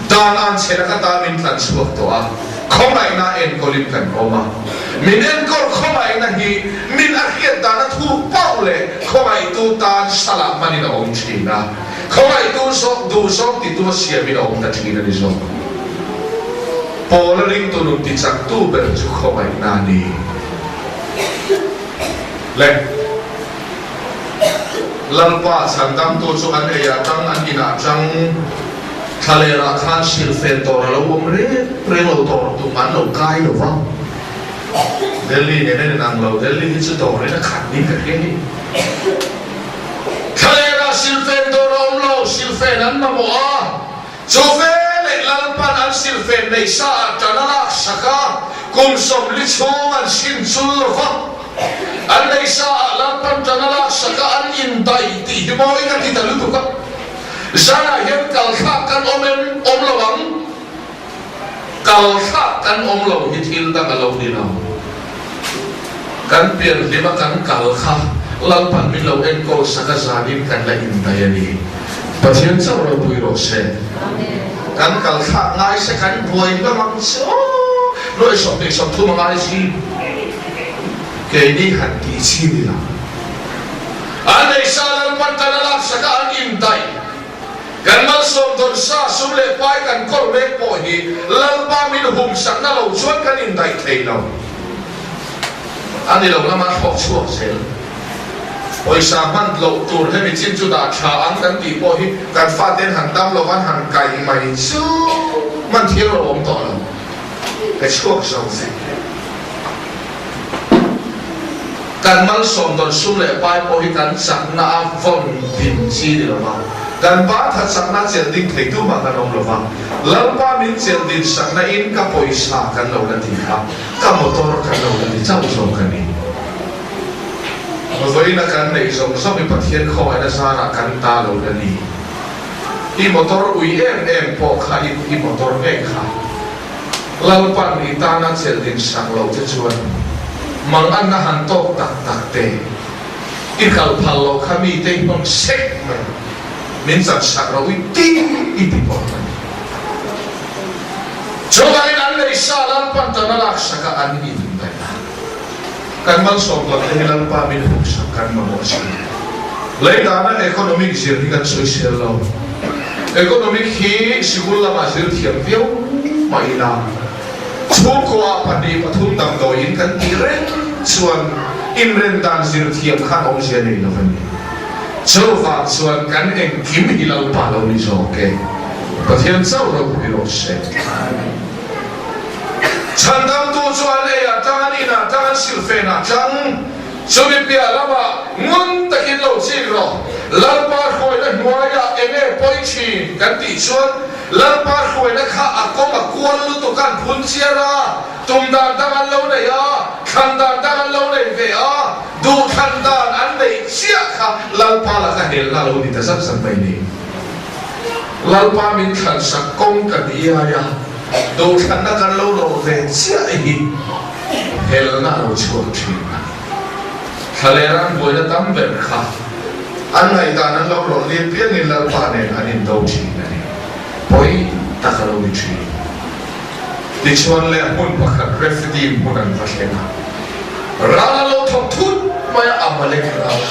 Dan an chhe laka ta min tlan chhuak tawh a, khawngaihna enkawlin kan awm a. Min enkawl khawngaihna hi min a hriat dana thuk pauh leh khawngaihtu tan salah hmanin a awm thin a, khawngaihtu zawk duh zawk titu a siamin a awm ta thin a ni zawk. Paula ringtu nun tichaktu ber chu khawngaihna a ni. Le. Lalpa chhandamtu chu an ei ah tang an inah tang. Thlalerah khan silfen tawr a lo awm reng reng lo, tawr tum an lo kai lo va. Delhi nen an inang lo, Delhi hi chu tawrin a khat niin ka hria hi. Thlalerah silfen tawr a awm lo, silfen an mamawh a, chu veleh Lalpan an silfen neih sa ah tan a lak sak a, kum 40 chhung an sin chul lo va. An neih sa ah Lalpan tan a lak sak a, an indaih tih hi mawi ka ti ta lutuk a. Zanah hian kal thlak kan awm em? Awm lo ang. Kal thlak kan awm lo hi thil dang a lo ni lo. Kan pian hlima kan kal kha Lalpan min lo enkawl sak a zanin kan la indaih a ni. Pathian chauh ropui rawh se. Kan kal thlak ngai se kan buai hlawm ang che aw. Nuai 20 30 a ngai si. Keini han tih chi ni lo. An neisa Lalpan tan a laksak a an indaih. Kan malsawm dawn sa sum leh pai kan kawl mek pawh hi Lalpa min humsakna lo chuan kan indaih thei lo. A ni lo lama thlawk chhuak zel. Pawisa hman loh tur hemi chin chu dah tha ang kan tih pawh hi kan faten han dam lo an han kai mai chu hman thiam lo awm tawh lo. Ka chhuak zo vek. Kan malsawm dawn sum leh pai pawh hi kan chakna a vawn din chi ni lova, kan ba tha chakna chelh ding thei tu mah kan awm lova, Lalpa min chelh din sakna in ka pawisa kan lo la ti kha, ka motor kan lo la ti chauh zawk a ni. Vawiina kan neih zawng zawng hi Pathian khawngaihna zarah kan ta lo la ni. I motor ui em em pawh kha i i motor ngei kha. Lalpan i tana chelh din sak loh che chuan manganna han tawk tak tak te, i kal phal loh kha mite i hmang sek mai, min chan sak ro i ti i ti pawh a ni. sa Lalpan tan a laksak a an indaih a. Kan malsawm lam te hi Lalpa min huksak kan mamawh a si. Lei dana economic zir hi kan sawisel lo. Economic hi sikul lamah zir thiam viau mah ila chhungkuaah pahnih pathum damdawiin kan tih reng chuan inren dan zir thiam khan awmzia nei lo a ni. Chuvang chuan kan engkim hi Lalpa lo ni zawk e. Pathian chauh ropui rawh se. Chhandamtu chu an ei ah tang, an in ah tang, an silhfen ah tang, chumi piah lamah ngun takin lo chik rawh. Lalpa hruaina hnuaiah eng nge pawi thin kan tih chuan Lalpa hruaina kha a kawng a kual lutuk a an phun chiar a, tum dan dang an lo nei a, thlan dan dang an lo nei ve a, duh thlan dan an neih chiah kha Lalpa laka helna a lo ni ta zat zat mai ni. Lalpa min thlansak kawng kan iai a, duhthlanna kan lo rawh ve chiah hi helna a lo chhuak thin a. Thlalera an buaina tam ber kha an ngaihdan an lo rawh lir piangin Lalpa nen an indo thin a ni. Pawi tak a lo ni thin. Tichuan leh hmun pakhat Rephidim hmun an va thleng a, ral a lo thawk thut mai a, Amalek ral.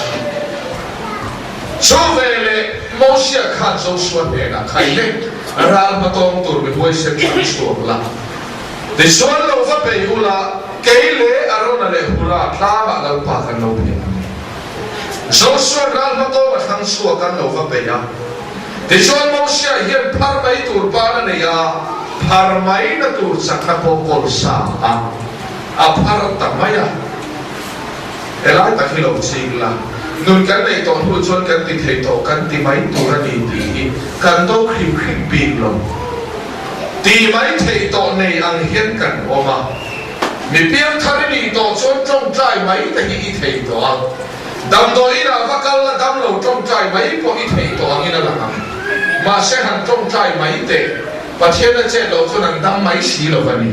Chu veleh Mosia khan Josua hnenah khai leh ral hmatawng tur mi huaisen thlang chhuak la, tichuan lo va bei ula, kei leh Arona leh Hura tlangah Lalpa kan lo bei ang e. Josua'n ral hmatawng a thlang chhuak an lo va bei a, tichuan Mosia hian phar mai tur ban a nei a, phar mai na tur chakna pawh kawl sa a, a phar ta mai a. Helai tak hi lo ching la, nun kan neih tawh hnu chuan kan ti thei tawh kan ti mai tur a ni tih hi kan do hrim hrim bik lo. Ti mai thei tawh nei ang hian kan awm a, mi piangthar i nih tawh chuan tawngtai mai te hi i thei tawh a, damdawi inah va kal la dam lo tawngtai mai pawh i thei tawh angin a lang ang. Mahse han tawngtai mai teh, Pathian a chet loh chuan an dam mai si lo va ni.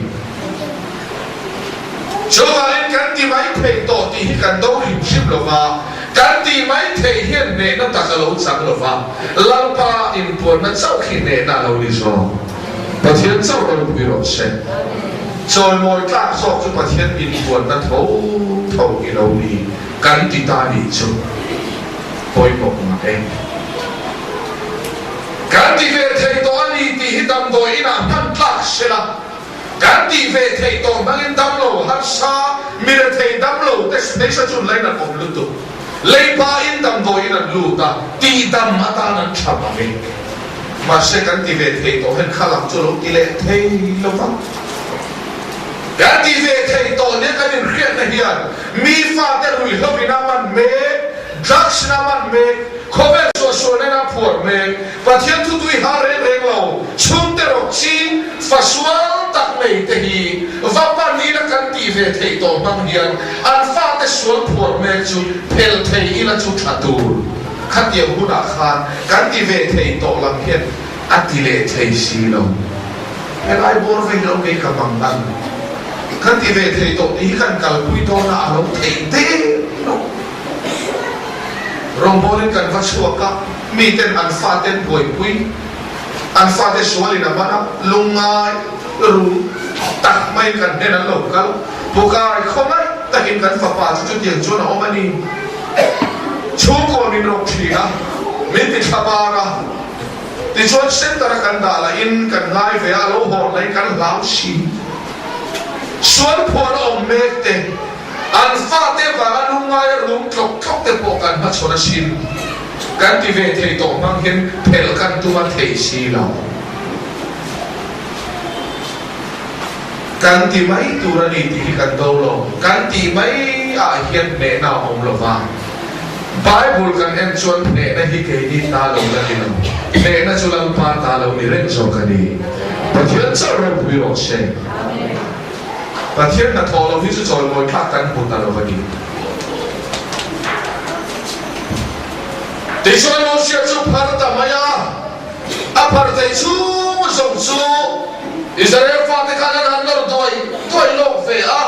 Chuvangin kan ti mai thei tawh tih hi kan do hrim hrim lo va, kan ti mai thei hian hnehna tak a lo chang lo va, Lalpa inpuanna chauh khi hnehna a lo ni zawk. Pathian chauh ropui rawh se. Chawimawi tlak zawk chu Pathian inpuanna tho tho i lo ni kan ti ta nih chu pawimawh ngah e. Kan ti ve thei tawh a ni tih hi damdawi inah hman tlak se la. Kan tih ve theih tawh hmangin damlo harsa, mi rethei damlo te hmeisa chu lain an awm lutuk. Leipa in damdawiin an lut a, tihdam atan an tha bang e. Mahse kan ti ve theih tawh hian kha lam chu lo ti leh thei lo va. Kan ti ve theih tawh nia kan inhriatna hian mi fate ruihhlo in a man mek, drugs in a man mek, khawvel suahsualna in a phuar mek, Pathian thu tui har reng reng lo, chhungte rawk ching, fa sual tak nei te hi va pan ila kan tih ve theih tawh hmang hian an fate sual phuar mek chu phel thei ila chu tha tur. Khatiang hunah khan kan ti ve thei tawh lam hian a ti leh thei si lo. Helai bawr vei lo kei ka mang ang. Kan ti ve thei tawh tih hi kan kalpui dawn a, a lo theih der lo. Rawngbawlin kan va chhuak a, miten an faten buaipui, an fate sualin a man a, lungngai rum tak maiin kan hnen an lo kal. Pukai khawngaih takin kan fapa chu chutiang chuan a awm a ni. Chhungkaw min rawk thin a, min ti thla bar a, tichuan center a kan dah lahin kan ngai ve a, a lo hawn lahin kan hlau si. Sual phuan a awm mek te. An fate vanga lungngaia rum tlawk tlawk te pawh kan hmachhawn a sin. Kan ti ve thei tawh hmang hian phelh kan tum a thei si lo. Kan ti mai tur a ni tih hi kan do lo. Kan tih mai ah hian hnehna a awm lo va. Bible kan en chuan hnehna hi keini ta lo la ni lo. Hnehna chu Lalpa ta lo ni reng zawk a ni. Pathian chauh ropui rawh se. Pathian hnathawh lo hi chu chawimawi thlak kan hmu ta lo a ni. Tichuan Mosia chu phar ta mai a, a phar theih chhung zawng chu Israel fate khan an han nawr duai duai lawk ve a,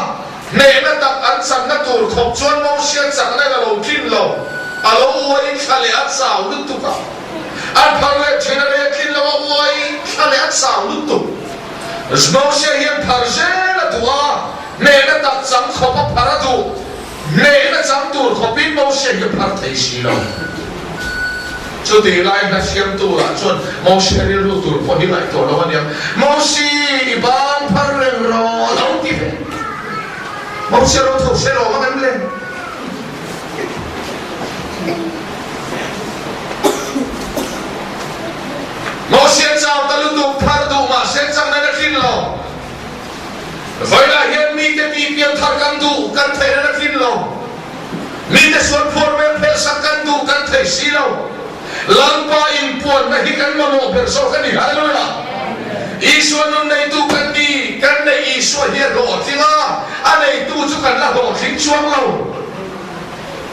hnehna tak an chakna tur khawp chuan Mosia chakna in a lo tlin lo, a lo uai thla leh a chau lutuk a, an phar leh thin a leh tlin lo a uai thla leh a chau lutuk. Mosia hian phar zel a duh a, hnehna tak chang khawp a phar a duh. Hnehna chang tur khawpin Mosia hi a phar thei si lo. Chutih lai hla siamtu lah chuan Mosia rilru tur pawh hi ngaihtuah lo a niang. Mosi, i ban phar reng rawh a lo ti ve. Mosia lo tho hre lo ang em le? Mosia chau ta lutuk phar duh mahse changna na tlin lo. Vawilah hian mite mi pianthar kan duh kan theihna na tlin lo. Mite sual phuar vel phelhsak kan duh kan thei si lo. Lalpa inpuanna hi kan mamawh ber zawk a ni. Hallelujah! Isua nun neitu kan ni, kan neih Isua hi a hlawhtling a, a neitu chu kan la hlawhtling chuang lo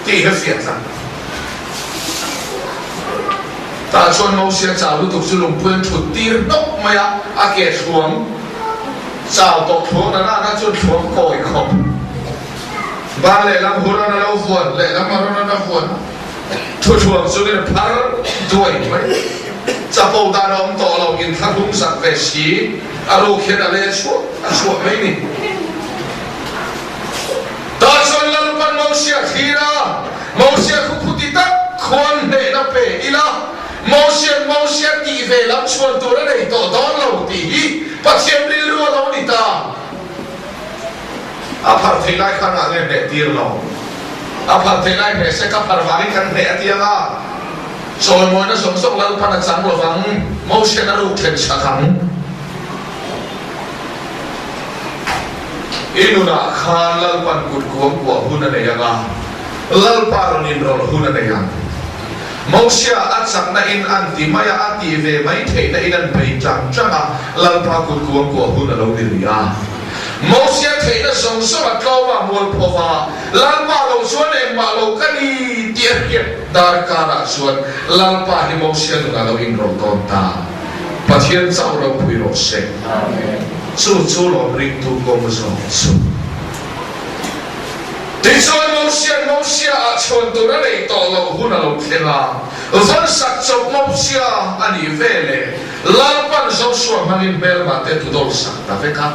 tih hi a fiah tlang. Tah chuan Mosia chau lutuk chu lungpui an thut tir hnawk mai a, a ke thluang chau tawh thluang na nana chuan thluang kawi khawp. Ban lehlam Huran a lo vuan, lehlam Aronan a vuan. Thuthluang chungin a phar duai mai. Chapo dan a awm tawh lo, inthlahrung zak ve si, a ruk hian a leh chhuah a chhuah mai ni. Tah chuan Lalpan Mosia thlir a, Mosia khu khuti tak khuan hnehna pe ila, Mosia'n Mosia tih ve lam chhuan tur a nei tawh dawn lo tih hi Pathian rilru a lo ni ta. A phar theih lai khan ah nge hneh tir lo? A phar theih lai hneh se ka phar vangin kan hneh a tiang a, chawimawina zawng zawng Lalpan a chang lovang, Mosia'n a ruk then chak ang. I nunah khan Lalpan kut kuang kuah hun a nei ang a, Lalpa rawn inrawlh hun a nei ang. Mosia a chakna in an ti mai a, a tih ve mai theihna in an bei tang tang a, Lalpa kut kuang kuah hun a lo ni rih a. Mosia theihna zawng zawng a tlawm a, mual pho va, Lalpa lo chuan engmah lo ka ni tih a hriat darkarah chuan Lalpa hi Mosia nunah lo inrawlh dawn ta. Pathian chauh ropui rawh se. Chu chu lawm ringtu kawng zawng chu. Tichuan Mosia'n Mosia ah chhuan tur a nei tawh loh hun a lo thleng a, vawn sak chawp Mosia a nih ve leh Lalpan Joshua hmangin hmelma te tudawl sak ta vek a.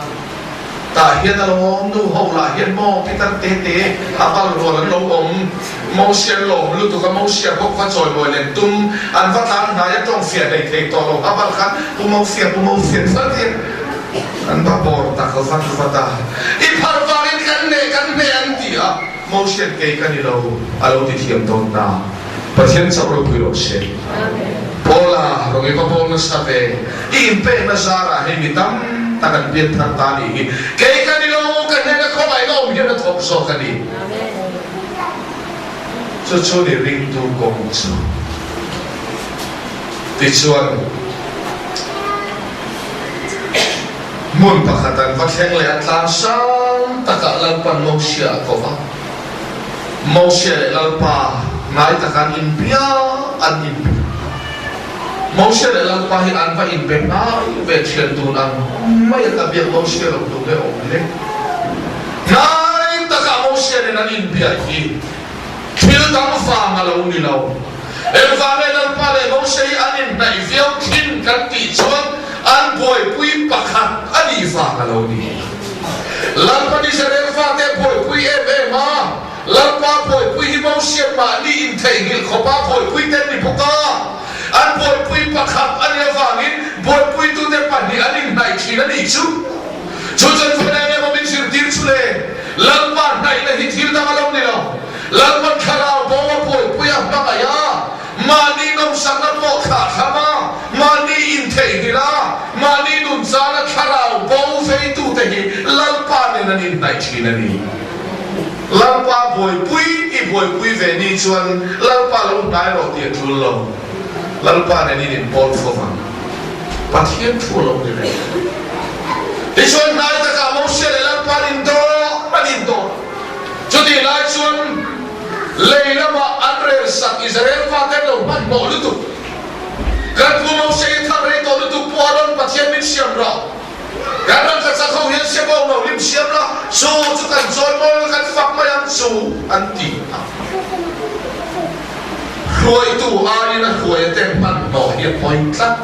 Tah hian a lo awm nu ho lah hian maw pitar te te a pal rual an lo awm. Mosia an lawm lutuk a, Mosia bawk va chawimawi len tum an va tlan hnai a tawng fiah hlei thei tawh lo a bal khan Pu Mosia, Pu Mosia chuan hian an va bawr tak vat vat a, I phar vangin kan hneh kan hneh an ti a, Mosia'n kei ka ni lo a lo ti thiam dawn ta. Pathian chauh ropui rawh se. Paula rawn i va bawl nasa ve, i inpekna zarah hei mi tam tak an pian thar ta a nih hi. Kei ka ni lo, ka hnena khawngaihna awm hian a thawk zawk a ni. Chu chu ni ringtu kawng chu. Tichuan, hmun pakhat an va thleng leh a, tlang sang takah Lalpan Mosia a ko va. Mosia leh Lalpa ngai taka an inbia an inbe. Mosia leh Lalpa hi an va inbe hnai ve thian tun ang mai a ka biak Mosia lo tum e awm le. Hnai taka Mosia nen an inbia hi thil dang vang a lo ni lo. Engvang nge Lalpa leh Mosia hi an inhnaih viau thin kan tih chuan an buaipui pakhat a nih vang a lo ni. Lalpa Israel fate a buaipui em em a, Lalpa buaipui hi Mosian mahni intheihnghilh khawpa buaipui te an ni bawk a, an buaipui pakhat a nih avangin buaipuitute pahnih an inhnaih thin a nih chu. Chu chuan vawiin eng emaw min zirtir chu le, Lalpa hnaihna hi thil dang a lo ni lo. Lalpa thlarau bo a buaipui a hmangaih a, Mahni nawmsakna pawh thlah thlam a, mahni intheihnghilh a, mahni nunchana thlarau bo veitute hi Lalpa nen an inhnaih thin a ni. Lalpa buaipui i buaipui ve ni chuan Lalpa lo hnai rawh tih a tul lo. Lalpa nen in inpawl fo vang. Pathian thu a lo ni reng. Tichuan hnai takah Mosia leh Lalpa an indawr an indawr. Chutih lai chuan Lei lamah an rel sak Israel fate an lo hmanhmawh lutuk. Kan pu Mose i thar rei tawh lutuk Pu Aron Pathian min siam rawh. Kan ram ka chak ho hian siam awm lo lim siam la, chu chu kan chawi mawi kan fak mai ang chu an ti a. Hruaitu aiin a hruai a te hmanhmawh hi a pawi tlat.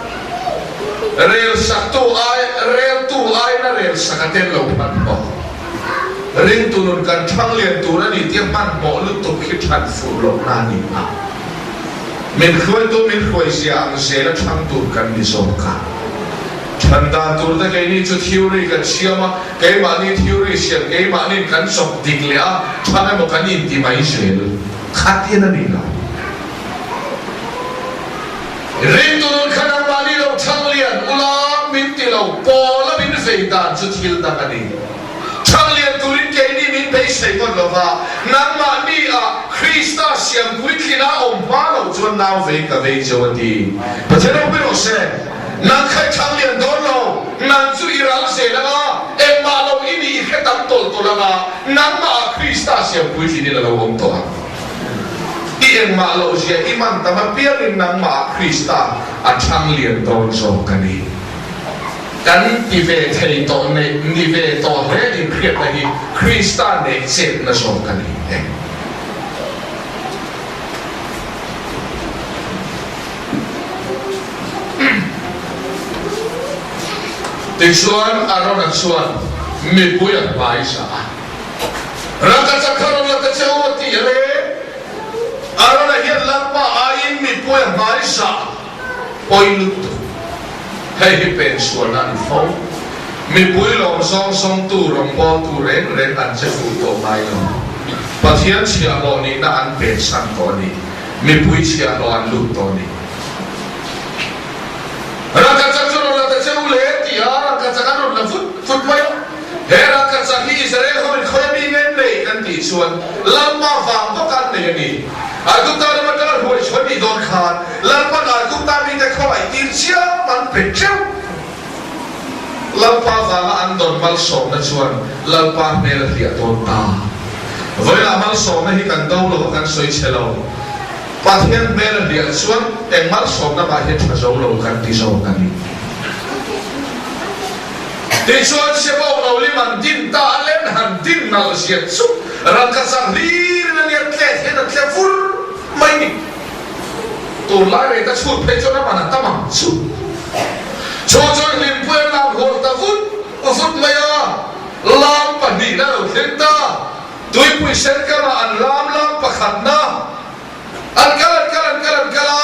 Rel saktu ai, reltu ai. rel sak a tel lo hmanhmawh. Ringtu nun kan thang lian tur a ni tia hmanhmawh lutuk hi than fuh lohna a ni a. Min hruaitu min hruai zia ang zela thang tur kan ni zawk a. Than dan tur te keini chu theory kan siam a, keimahni theory siam keimahnin kan chawp dik leh a, thang emaw kan inti mai zel khatin a ni lo. Ringtu nun kha nangmahni lo thang lian ula min ti lo, Paula min vei dan chu thil dang a ni. Thang lian turin keini min beisei ngawt lo va, nangmahni ah Krista siam puitlina awm hma loh chuan nau vei ka vei cheu a ti. Pathian ropui rawh se, nang kha i thang lian dawn lo, nang chu i ral zel anga, engmah lo i nih i hre tam tawlh tawlh anga, nangmah ah Krista siam puitlinin a lo awm tawh ang. I engmah loh zia i man tam apiangin nangmah ah Krista a thang lian dawn zawk a ni. Kan ti ve thei tawh neih ni ve tawh hle inhriatna hi Krista neih chetna zawk a ni e. Tichuan Arona chuan mipui a hmaizah a, Rangkachak kha rawn la ta che u a ti a le. Arona hian Lalpa aiin mipui a hmaizah. Pawi lutuk. Hei hi pensualna a ni fo. Mipui lawm zawng zawngtu rawngbawltu reng reng an che fuh tawh ngai lo. Pathian chhiahhlawh nihna an pensan tawh a ni. Mipui chhiahhlawh an lut tawh a ni. Rangkachak chu rawn la ta che u le ti a, rangkachak an rawn la vut vut mai a. He rangkachak hi Israel ho in khawi a mi nge nei kan tih chuan Lalpa vang bawk an nei a ni. Aigupta ram atanga hruai chhuah nih dawn khan Lalpa'n Aigupta mite khawngaih tir chiam an pe teuh. Lalpa vanga an dawn malsawmna chuan Lalpa hmel a hliah dawn ta. Vawilah malsawmna hi kan do lo a kan sawi chhe lo. Pathian hmel a hliah chuan eng malsawmna mah hi a tha zo lo kan ti zawk a ni. Tichuan Sebawng lo lim an din ta a len han din nalh ziat chu rangkachak hlir in a nia tlet hian a tle vur mai ni. Tunlai rei ta chhut phei chuan a man a tam ang chu. Chu chuan Hlimpui an lam hual ta vut vut mai a, lam pahnihna a lo thleng ta. Tuipui sen kamah an lam lam pakhatna an kal an kal an kal an kal a,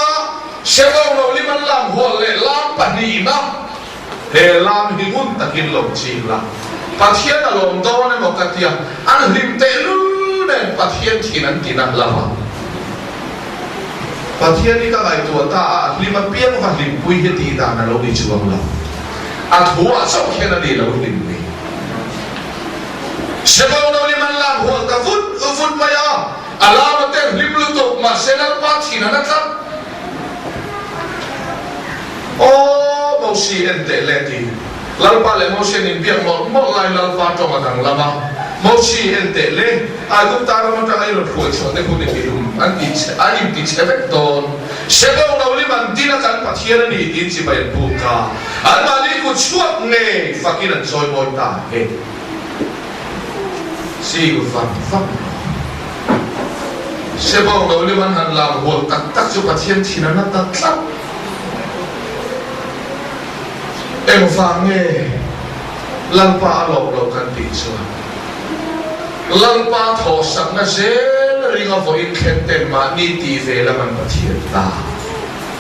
Sebawng lo lim an lam hual leh lam pahnihna. He lam hi ngun takin lo ching la, Pathian a lawm dawn emaw ka tia, an hlim tehlul nen Pathian thin an ti na hlauh a. Pathian hi ka ngaihtuah ta a, a hlim apiang va hlimpui hi tih dan a lo ni chuang lo. A thu ah chauh hian a ni lo hlim ni. Sebawng lo lim an lam hual ta vut vut mai a, a lam a ten hlim lutuk, mahse Lalpa thin an a tlat. Aw, Mosi en teh le ti. Lalpa leh Mosi an inbiak mawlh mawlh lai Lalpa tawng a danglam a. Mosi en teh le, Aigupta ram atanga i rawn hruai chhuah te hun i ti hlum an ti che, an inti che vek dawn. Sebo lo lim an din a kan Pathian a ni tiin chibai an buk a. Anmahni kut chhuak ngei fakin an chawimawi ta he. Ching vang vang lo. Sebawng lo lim an han lam hual tak tak chu Pathian thin a na ta tlat. Engvang nge Lalpa a lawm lo kan tih chuan Lalpa thawhsakna zel ringa vawiin thleng ten mahni tih ve lam an Pathian ta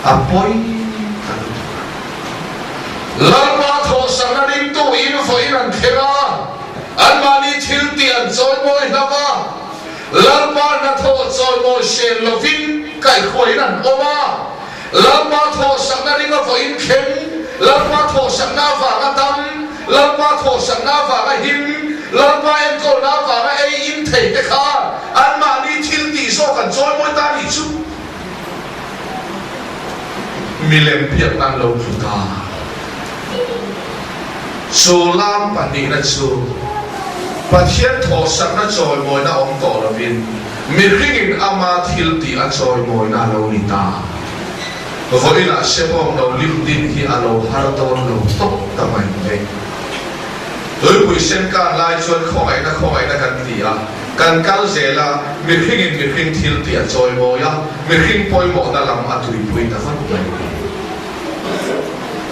a pawi ta lutuk a. Lalpa thawhsakna ringtu in vawiin an thleng a. Anmahni thil tih an chawimawi hlauh a, Lalpa hnathawh chawimawi sel lovin kaihhruaiin an awm a. Lalpa thawhsakna ringa vawiin thleng, Lalpa thawhsakna avanga dam, Lalpa thawhsakna avanga him, Lalpa enkawlna avanga ei in thei te khan anmahni thil tih zawk an chawimawi ta nih chu milem biakna an lo tlu ta. Chu lam pahnihna chu Pathian thawhsakna chawimawina awm tawh lovin mihringin ama thil tih a chawimawina a lo ni ta. Vawiinah Sebawng lo lim din hi a lo har dawn lo tawp ta mai mai. Tuipui sen kan lai chuan khawngaihna khawngaihna kan ti a, kan kal zel a, mihringin mihring thil tih a chawimawi a, mihring pawimawhna lam a tuipui ta vat mai.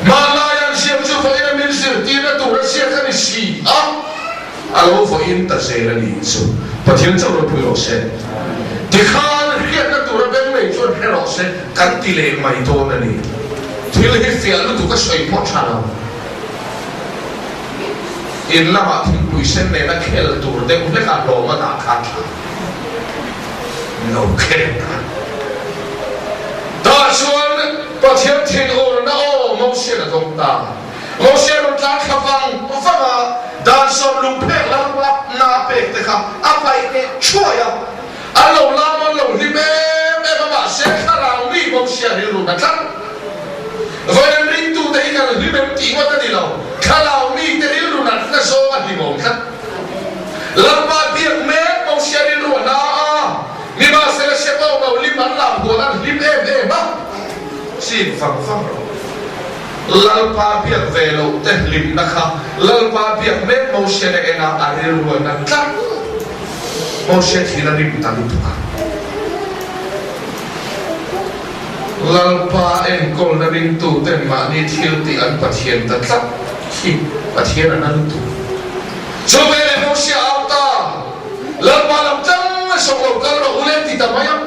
Hmanlai an siam chu vawiin a min zirtirna tur a ziak a ni si. A lo vawiin ta zel a nih chu. Pathian chauh ropui rawh se. Tikhan hriatna tura beng nei chuan hre rawh se kan ti leh mai dawn a ni. Thil hi fiah lutuk a sawi pawh tha lo. In lamah thingpui sen nena khel tur deuh hlekah hlawm a dah kha tha lo khel ta. Tah chuan Pathian thinurna aw Mosian a dawng ta. Mosia rawn tlan thla vang vang a, dan sawm lungphek lalpa na pek te kha a paih leh thuai a. An lo lam an lo hlim em em a, mahse thlarau mi Mosia rilru na tlat. Vawiin ringtute hi kan hlim em tih ngawt a ni lo, thlarau mite rilru natna zawng a hlimawm tlat. Lalpa biak mek Mosia rilru a na a, nimahsela Shepau lo lim an lam huan an hlim em em a, chik vang vang rawh. Lalpa biak ve loh te hlimna kha Lalpa biak mek Moshe na en a, a rilru a na tlat. Moshe thin a rim ta lutuk a. Lalpa enkawlna ringtu ten mahni thil tih an Pathian ta tlat hi Pathian a na lutuk. Chu veleh Moshe a au ta, Lalpa lam tlang a sawk lo kal rawh u le ti ta mai a.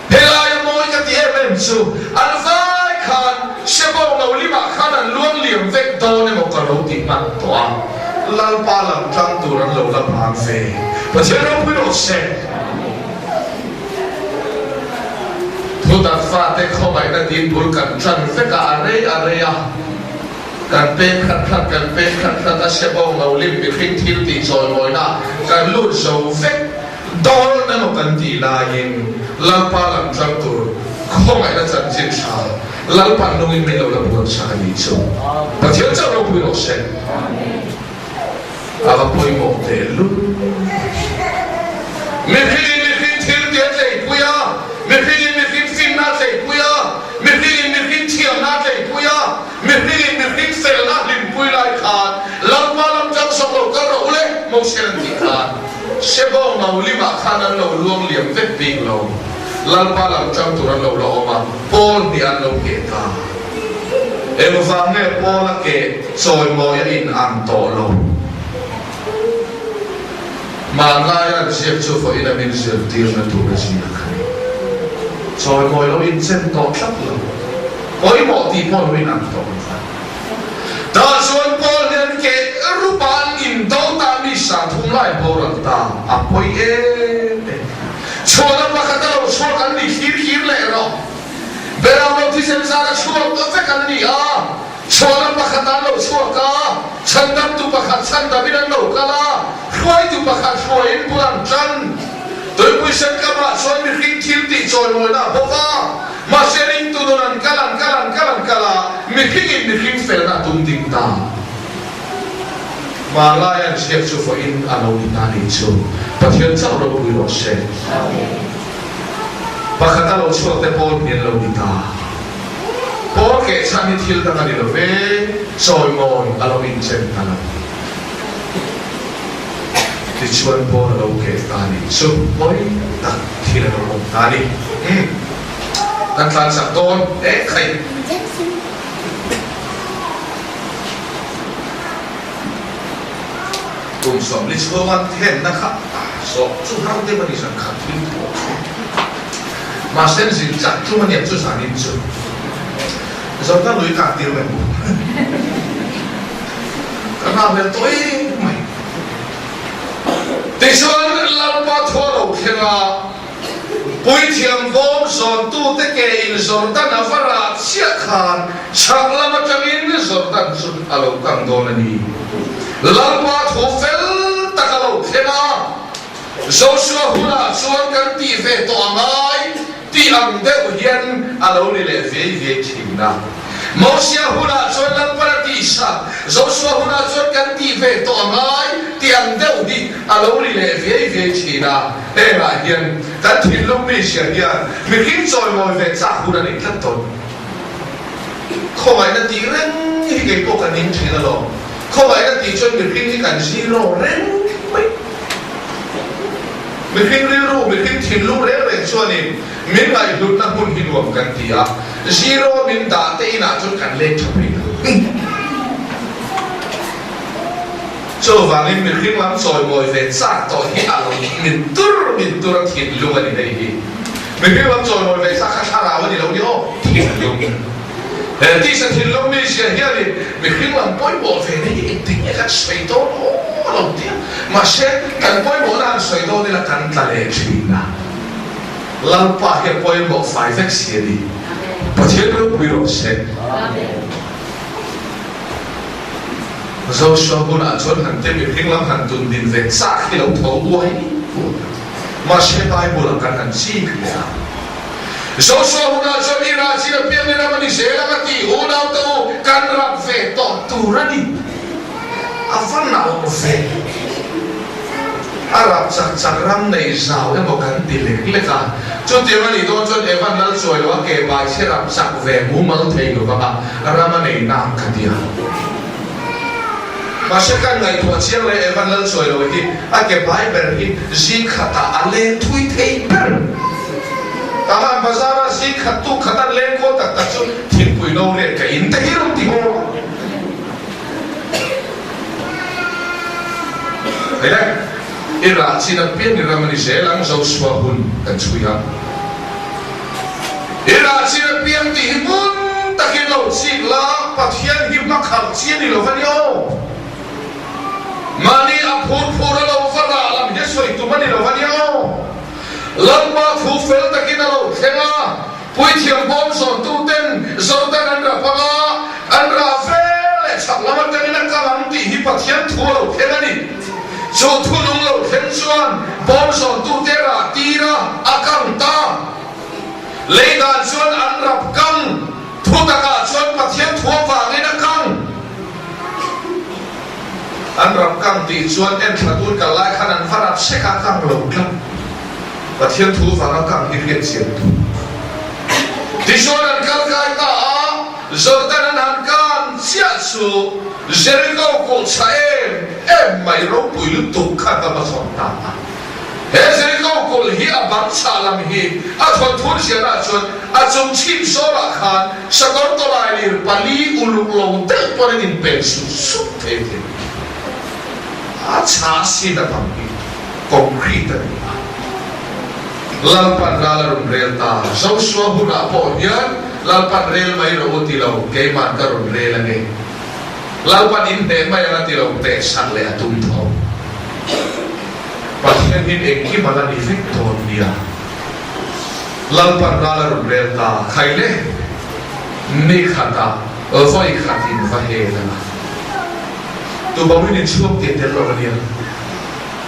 Helaia mawi ka ti em em chu an vai khan Shebo lo limah khan an luang liam vek dawn emaw ka lo ti hman tawh a, Lalpa lam tlang tur an lo la phang ve. Pathian ropui rawh se. Thutak fate khawngaihna din bul kan tan vek a, a rei a rei a, kan peng khat khat kan peng khat khat a, Shebo lo lim mihring thil tih chawimawina kan lut zo vek. Dawn emaw kan tih laiin Lalpa lam tlang tur khawngaihna chanchin tha Lalpan nungin min lo la buan sak a nih chu. Pathian chauh ropui rawh se. A va pawimawh tehlul. Mihringin mihring thil ti a tleipui a, mihringin mihring finna a tleipui a, mihringin mihring thiamna a tleipui a, mihringin mihring felna a hlimpui lai khan Lalpa lam tlang sawk lo kal rawh u le, Mosian an tih khan. Shebo Maulimah khan an lo luang liam vek bik lo. Lalpa lam tang tur an lo la awm a, Paul nih an lo keh ta. Engvang nge Paul a keh chawimawi a in ang tawh lo? Hmanlaia an ziak chu vawiin a min zirtirna tur a ziak a ni. Chawimawi lo inchen tawh tlat lo. Pawimawh tih pawh lo in ang tawh lo va. Tah chuan Paul hian keh rupa an indo ta mi 30 lai boral ta a pawi em em. Chhuahna pakhat a lo chhuak an ni hlir hlir leh rawh. Beram lo thisen zar a chhuak vek an ni a, chhuahna pakhat an lo chhuak a, chhandamtu pakhat chhandamin an lo kal a, hruaitu pakhat hruaiin bul an tan. Tuipui sen kamah chuan mihring thil tih chawimawina a bawk a. Mahse ringtu nun an kal an kal an kal an kal a, mihringin mihring felna a tum ding ta. Hmanlai an ziak chu vawiin a lo ni ta nih chu. Pathian chauh ropui rawh se. Pakhat a lo chhuak te Paul hmel lo ni ta. Paul keh chhan hi thil dang a ni lo ve, chawimawi a lo inchen ta lo. Tichuan Paul a lo keh ta nih chu pawi tak thil a lo awm ta a ni. Umm. Kan tlan chak dawn e khai. Kum 40 chhunga thenna kha zawh chu har deuh a ni zan khat thil thu a thleng. Mahse zin chak tum a niang chu zanin chu. Zoka lui kah tir mai mu. Ka nghak leh tawh em mai. Tichuan Lalpa thu a lo thleng a. Puithiam bawm zawntute ke in Jordan a va rah chiah khan chhak lam atangin Jordan chu a lo kang dawn a ni. Lalpa thu fel tak a lo thleng a, Joshua hunah chuan kan tih ve tawh a ngai tih ang deuh hian a lo ni leh viai viai thin a. Mosia hunah chuan Lalpan a tih sak, Joshua hunah chuan kan tih ve tawh a ngai tih ang deuh hi a lo ri leh viai viai thin a. Hengah hian kan thinlung mi hria hian mihring chawimawi ve chak hun a nei tlat dawn. Khawngaihna tih reng hi kei pawh ka ning thin alawm. Khawngaihna tih chuan mihring hi kan zero reng mai. Mihring rilru, mihring thinlung reng reng chuanin min ngaihhlutna hmun hi nuam kan ti a, zero min dah te inah chuan kan leng tha phei lo. Chuvangin mihring lam chawimawi ve chak tawh hi a lo min tur min tur a thinlung a ni hei hi. Mihring lam chawimawi ve chak kha thlarau a ni lo ni aw, thinlung. He tisa thinlung mizia hianin mihring lam pawimawh ve na hi engtin nge kan sawi dawn aw lo tia. Mahse, kan pawimawhna han sawi dawn ila kan tla leh thin a. Lalpa hi a pawimawh fai vek si a ni. Pathian ropui rawh se. Joshua hunah chuan han te mihring lam han tun din ve chak hi lo tho uai uai a. Mahse Bible ah kan han chik leh a. Joshua hunah chuan i rah chin apiang i ram a ni zel ang a ti, unau te u, kan rap ve tawh tur a ni. A va nalh ve. A rap chak chak ram nei zau emaw kan ti lek lek a. Chutiang a nih dawn chuan Evan lal chuai lo a ke bai chhe rap chak ve mumal thei lo vang a ram a nei nak ka ti a. Mahse kan ngaihtuah chiang leh Evan lal chuai lo hi a ke bai ber hi zing khatah a leng thui thei ber. Tahan bazar a zing khat tuk khat an leng kual tak tak chu thingpui no riat ka in te hi rawn ti haw a. Hei le, i rah chin apiang i ram a ni zel ang, Joshua hun kan chhui ang. I rah chin apiang tih hi ngun takin lo chik la, Pathian hi hmakhalh chi a ni lo va ni aw. Mahni a phur phur a lo va rah lam hi a sawi tum a ni lo va ni aw. Lalpa thu fel takin a lo thleng a, Puithiam bawm zawntuten Jordan an rap ang a, an rah vel leh chhak lam atangin a kal ang tih hi Pathian thu a lo thleng a ni. Chu thu nung lo thleng chuan bawm zawntute rah tir a, a kang ta. Lei dan chuan an rap kang, thu takah chuan Pathian thu avangin a kang. An rap kang tih chuan enthla tun kal lai khan an va rap sek a, kang lo tlat. Pathian thu vanga kang hi hriat chian tur. Tichuan an kal kai ta a, Jordan an han kan chiah chu Jericho kulh chha em em mai ropui lutuk kha ka va chhawn ta a. He Jericho kulh hi a bang chhah lam hi a thawnthu zianah chuan a chung chhip zawlah khan sakawr tawlai lir pali uluk lo deuh pawn an inpen sut sut thei thei. A chhah sin a bang hi. Concrete a ni a. Lalpan ral a rawn rel ta. Joshua hunah pawh hian Lalpan rel mai rawh u ti lo, keiman ka rawn rel ange. Lalpan in hneh mai ang a ti lo, teh sak leh a tum tho. Pathian hin engkim a la ni vek dawn nia. Lalpan ral a rawn rel ta. Khai le, ni khatah vawi khatin va hel ang a. Tubawin in chhuak tih a tel lo ania.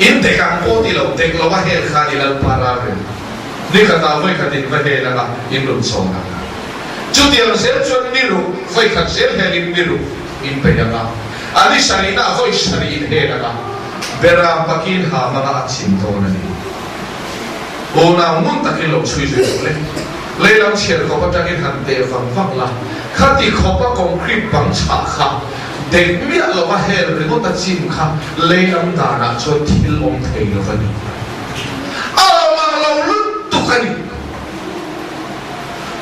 In dek ang pawh ti lo, dek lo a hel kha ni Lalpa ralrel. Ni khatah vawi khat in va hel anga in rawn chawn ang. Chutiang zel chuan mi ruk vawi khat zel hel in mi ruk in bei anga, a ni sarihna vawi sarih in hel anga, Beram pakin ha hmanga a chim dawn a ni. Unau ngun takin lo chhui zui rawh le. Leilam chhiar khawp atangin han teh vang vang la, khati khawpa concrete bang chhah kha Dek miah lova hel ringawt a chim kha leilam danah chuan thil awm thei lo a ni. A awm ang lo lutuk a ni.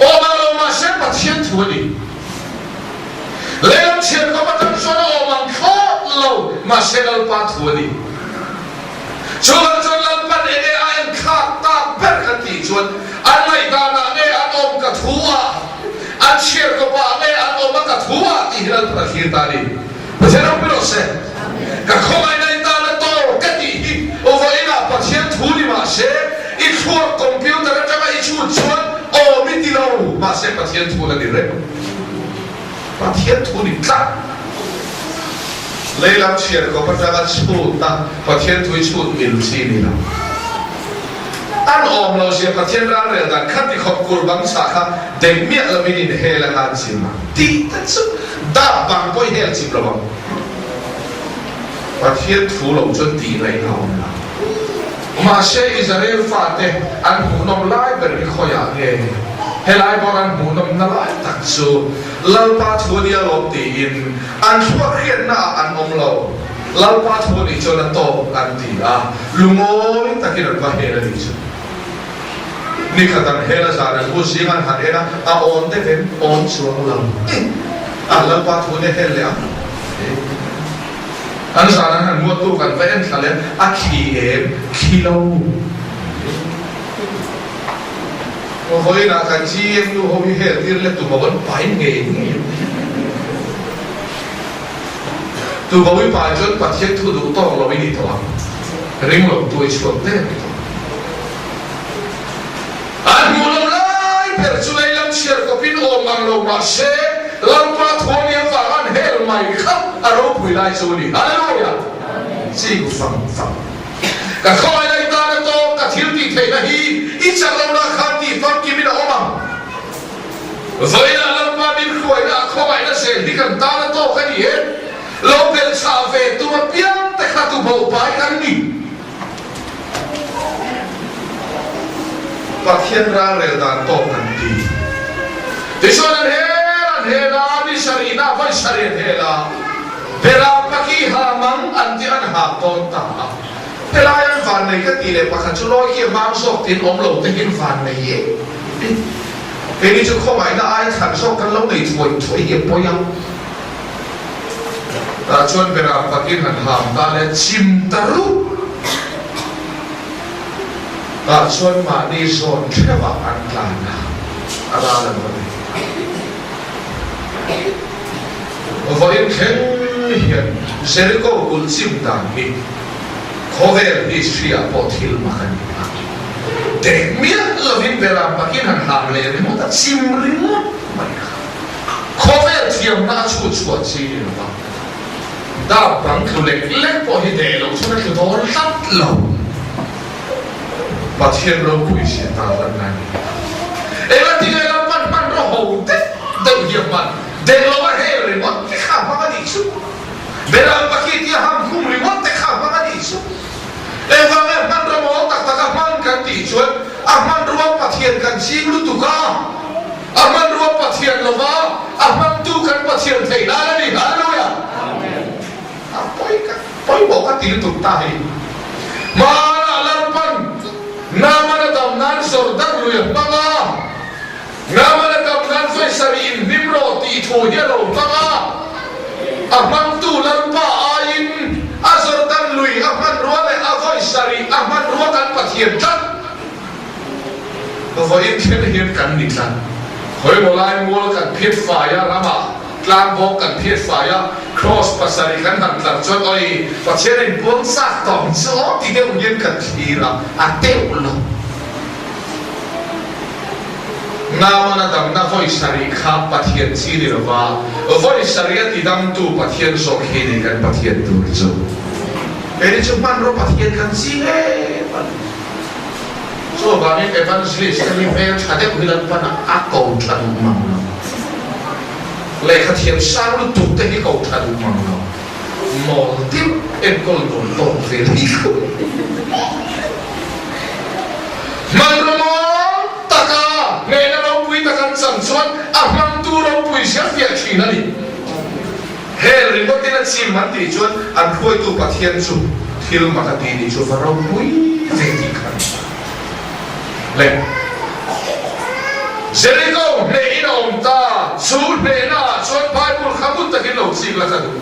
Awm ang lo mahse Pathian thu a ni. Leilam chhiar kawp atang chuan a awm ang thlawt lo mahse Lalpa thu a ni. Chuvang chuan Lalpan enge a enthlak tak ber kan tih chuan an ngaihdanah nge an awm ka thu a, an chhiar kawpah nge an awm a ka thu a tih hi Lalpan a thlir ta a ni. Pathian ropui rawh se. Ka khawngaihna i tan a tawr ka tih hi vawiinah Pathian thu ni mahse i thluak computer atanga i chhut chuan awm i ti lo mahse Pathian thu la ni reng. Pathian thu ni tlat. Leilam chhiar kawp atanga chhut a Pathian thu hi chhut mil chi ni lo. An awm lo zia Pathian ralrel dan kha ti khawp kur bang chhah kha dek miah lovin in hel anga an chim a tih te chu dap bang pawh i hel chim lo ang. Pathian thu lo chuan tih ngaihna a awm lo. Mahse Israel fate an hmuhnawm lai ber hi khawiah nge? Helai bawr an hmuhnawmna lai tak chu Lalpa thu a nia lawm tiin an thluak hriatna ah an awm lo. Lalpa thu a nih chuan a tawk an ti a, lungawi takin an va hel a nih chu. Nikhat an hel a zan an u zing an han en a, a awn deuh em? Awn chuang lo. A Lalpa thu nia hel leh ang. An zan an han muattu kan va en thla leh a khi em khi lo. Vawiinah kan GM nu ho hi hel tir leh tubo an pai ngei ngei an ti. Tubo i pai chuan Pathian thu duh tawk lo i ni tawh ang. Ring lo tu i chhuak der ni tawh. An hmuh lo lai ber chu lei lam chhiar kawpin awm ang lo mah se, Lalpa thuam i avang an hel mai kha a ropui lai chu a ni. Hallelujah! Ching fang fang. Ka khawngaih lai tan a tawk, ka thil tih theihna hi i chak lohna khan tih famkimin a awm ang. Vawiinah Lalpa min hruaina a khawngaihna zel hi kan tan a tawk a ni e. Lo belhchhah ve tum apiang te kha tuboh pai kan ni. Pathian ralrel dan tawk kan ti. Tichuan an hel an hel a, ni sarihna vawi sarih an hel a, Beram paki ha mang an tih an hak dawn ta a. Helai an vannei ka tih leh pakhat chu lawi khi a hmang zawk tiin awm lo te hian vannei e. Keini chu khawngaihna ai thlan zawk kan lo nei thuai thuai hi a pawi a. Tah chuan Beram pakin han ham ta le chim ta rup. Tah chuan mahni zawn theuhah an tlan a, a ral an va nei. Vawiin thleng hian Jericho kulh chim dan hi khawvel history-ah pawh thil mak a ni a. Dek miah lovin Beram pakin han ham leh ringawt a, chim ringawt mai kha. Khawvel thiamna a chhut chhuah chi ni lova, dap bang tlu lek lek pawh hi deh loh chuan a tlu dawn tlat lo. Pathian ropui zia ta lan na ni. Engati nge lam hman hmanraw ho deuh deuh hi a hman? Deh lo a hel ringawt te kha a hmang a nih chu. Beram paki tia ham khum ringawt te kha a hmang a nih chu. Engvang nge hmanraw mawl tak tak a hman kan tih chuan a hmanrua Pathian kan ching lutuk a. A hmanrua Pathian lova a hmangtu kan Pathian theih nan a ni. Hallelujah! A pawi ka pawimawh ka ti lutuk ta hei. Hmanah Lalpan Naaman a dam nan Jordan lui a hmang a, Naaman a dam nan vawi sarih in hnim rawh tih thu hi a lo hmang a. A hmangtu Lalpa aiin a Jordan lui a hmanrua leh a vawi sarih a hmanrua kan Pathian tlat. Vawiin thleng hian kan ni tlat. Khawimaw lai mual kan phiat fai a, ramah tlang bawk kan phiat fai a, Kraws pasarih kan han tlar chuan awi Pathian a inpuang chak tawh ang chu aw ti deuh hian kan thlir a, a teuh lo. Naamana damna vawi sarih kha Pathian chi ni lova, vawi sarih a tidamtu Pathian zawk hi ni kan Pathian tur chu. Keini chu hmanraw Pathian kan ching em a ni. Chuvangin Evangelist te hi hmel tha deuh hi Lalpan a ko tha duh mang lo. Lehkha thiam sang lutuk te hi ko tha duh mang lo. Mawl deuh enkawl nuam tawk vel hi ko. Hmanraw mawl taka hnehna ropui tak an chan chuan a hmangtu ropui zia fiah thin a ni. Hel ringawtin a chim an tih chuan an hruaitu Pathian chu thil mak a ti nih chu va ropui ve tih kha a ni le. Jericho hnehin a awm ta, chu hnehna ah chuan Bible kha ngun takin lo chik la ka duh.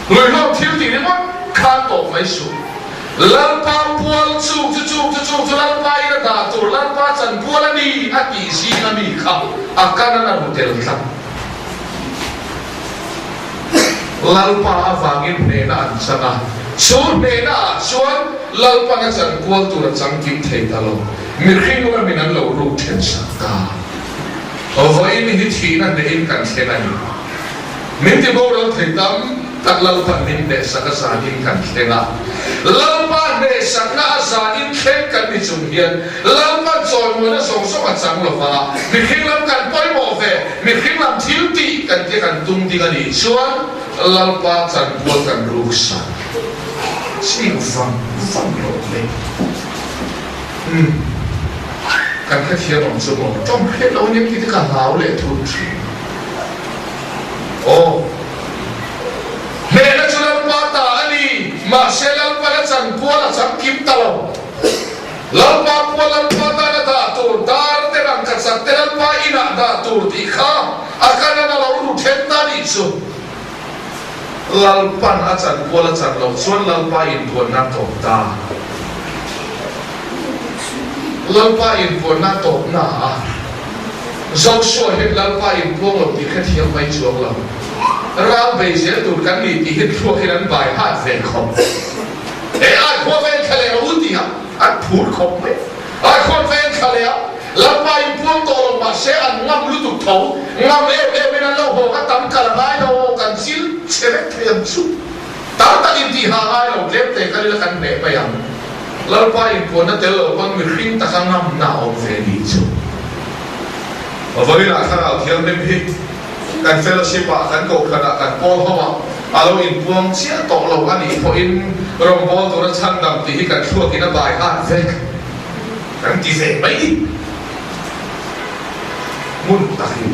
Hluihlawm thil tih ringawt khan tawp mai suh. Lalpa pual chung chu chung chu chung chu Lalpa in a dah tur Lalpa chan pual a ni a tih zinga mi kha a kanan a ru tel tlat. Lalpa avangin hnehna an chang a, chu hnehna ah chuan Lalpan a chan kual tur a chang kim thei ta lo, mihring lamin an lo ruk then sak ta. Vawiin hi thihna hnehin kan thleng a ni. Min ti boral thei tam tak Lalpan min hnehsak a zanin kan thleng a. Lalpa hnehsakna a zanin thleng kan ni chung hian Lalpan chawimuana zawng zawng a chang lo va, mihring lam kan pawimawh ve, mihring lam thil tih kan tia kan tum ding a nih chuan Lalpa chanpual kan ruksak ching vang vang rawh le. Umm, kan hrethiam ang chu maw? Tawng hriat lo aniang tih te ka hlau leh thut thin. Aw. Hnehna chu Lalpa ta a ni, mahse Lalpan a chanpual a chang kim ta lo. Lalpa pua Lalpa tana dah tur dar te rangkachak te Lalpa inah dah tur tih kha a kanan a lo ru then ta nih chu. Lalpan a chan kual a chan loh chuan Lalpa inpuanna a tawp ta. Lalpa inpuanna a tawp na a, Joshua hian Lalpa inpuang lo tih hrethiam mai chuang lo. Ral bei zel tur kan ni tih hi thluakin an bai hat ve khawp. He ai khua ven thla leh ro tih a an phur khawp mai. Ai khuan ven thla leh a, Lalpa inpuang tawh lo mahse an ngam lutuk tho. Ngam em em in an lo haw ka tam kal a ngai lo, kan chil chhe vek thei ang chu. Tam tak in tih ha ngai lo, tlem te kal ila kan hneh mai ang. Lalpa inpuanna tel lo pawn mihring taka ngamna a awm ve nih chu. Vawiinah Thlarau Thianghlim hi kan fellowship ah, kan kohhranah, kan pawl ho ah a lo inpuang chiah tawh lo a nih pawhin rawngbâwl tura chhandam tih hi kan thluakin a bai hat vek kan ti ve mai hmun takin.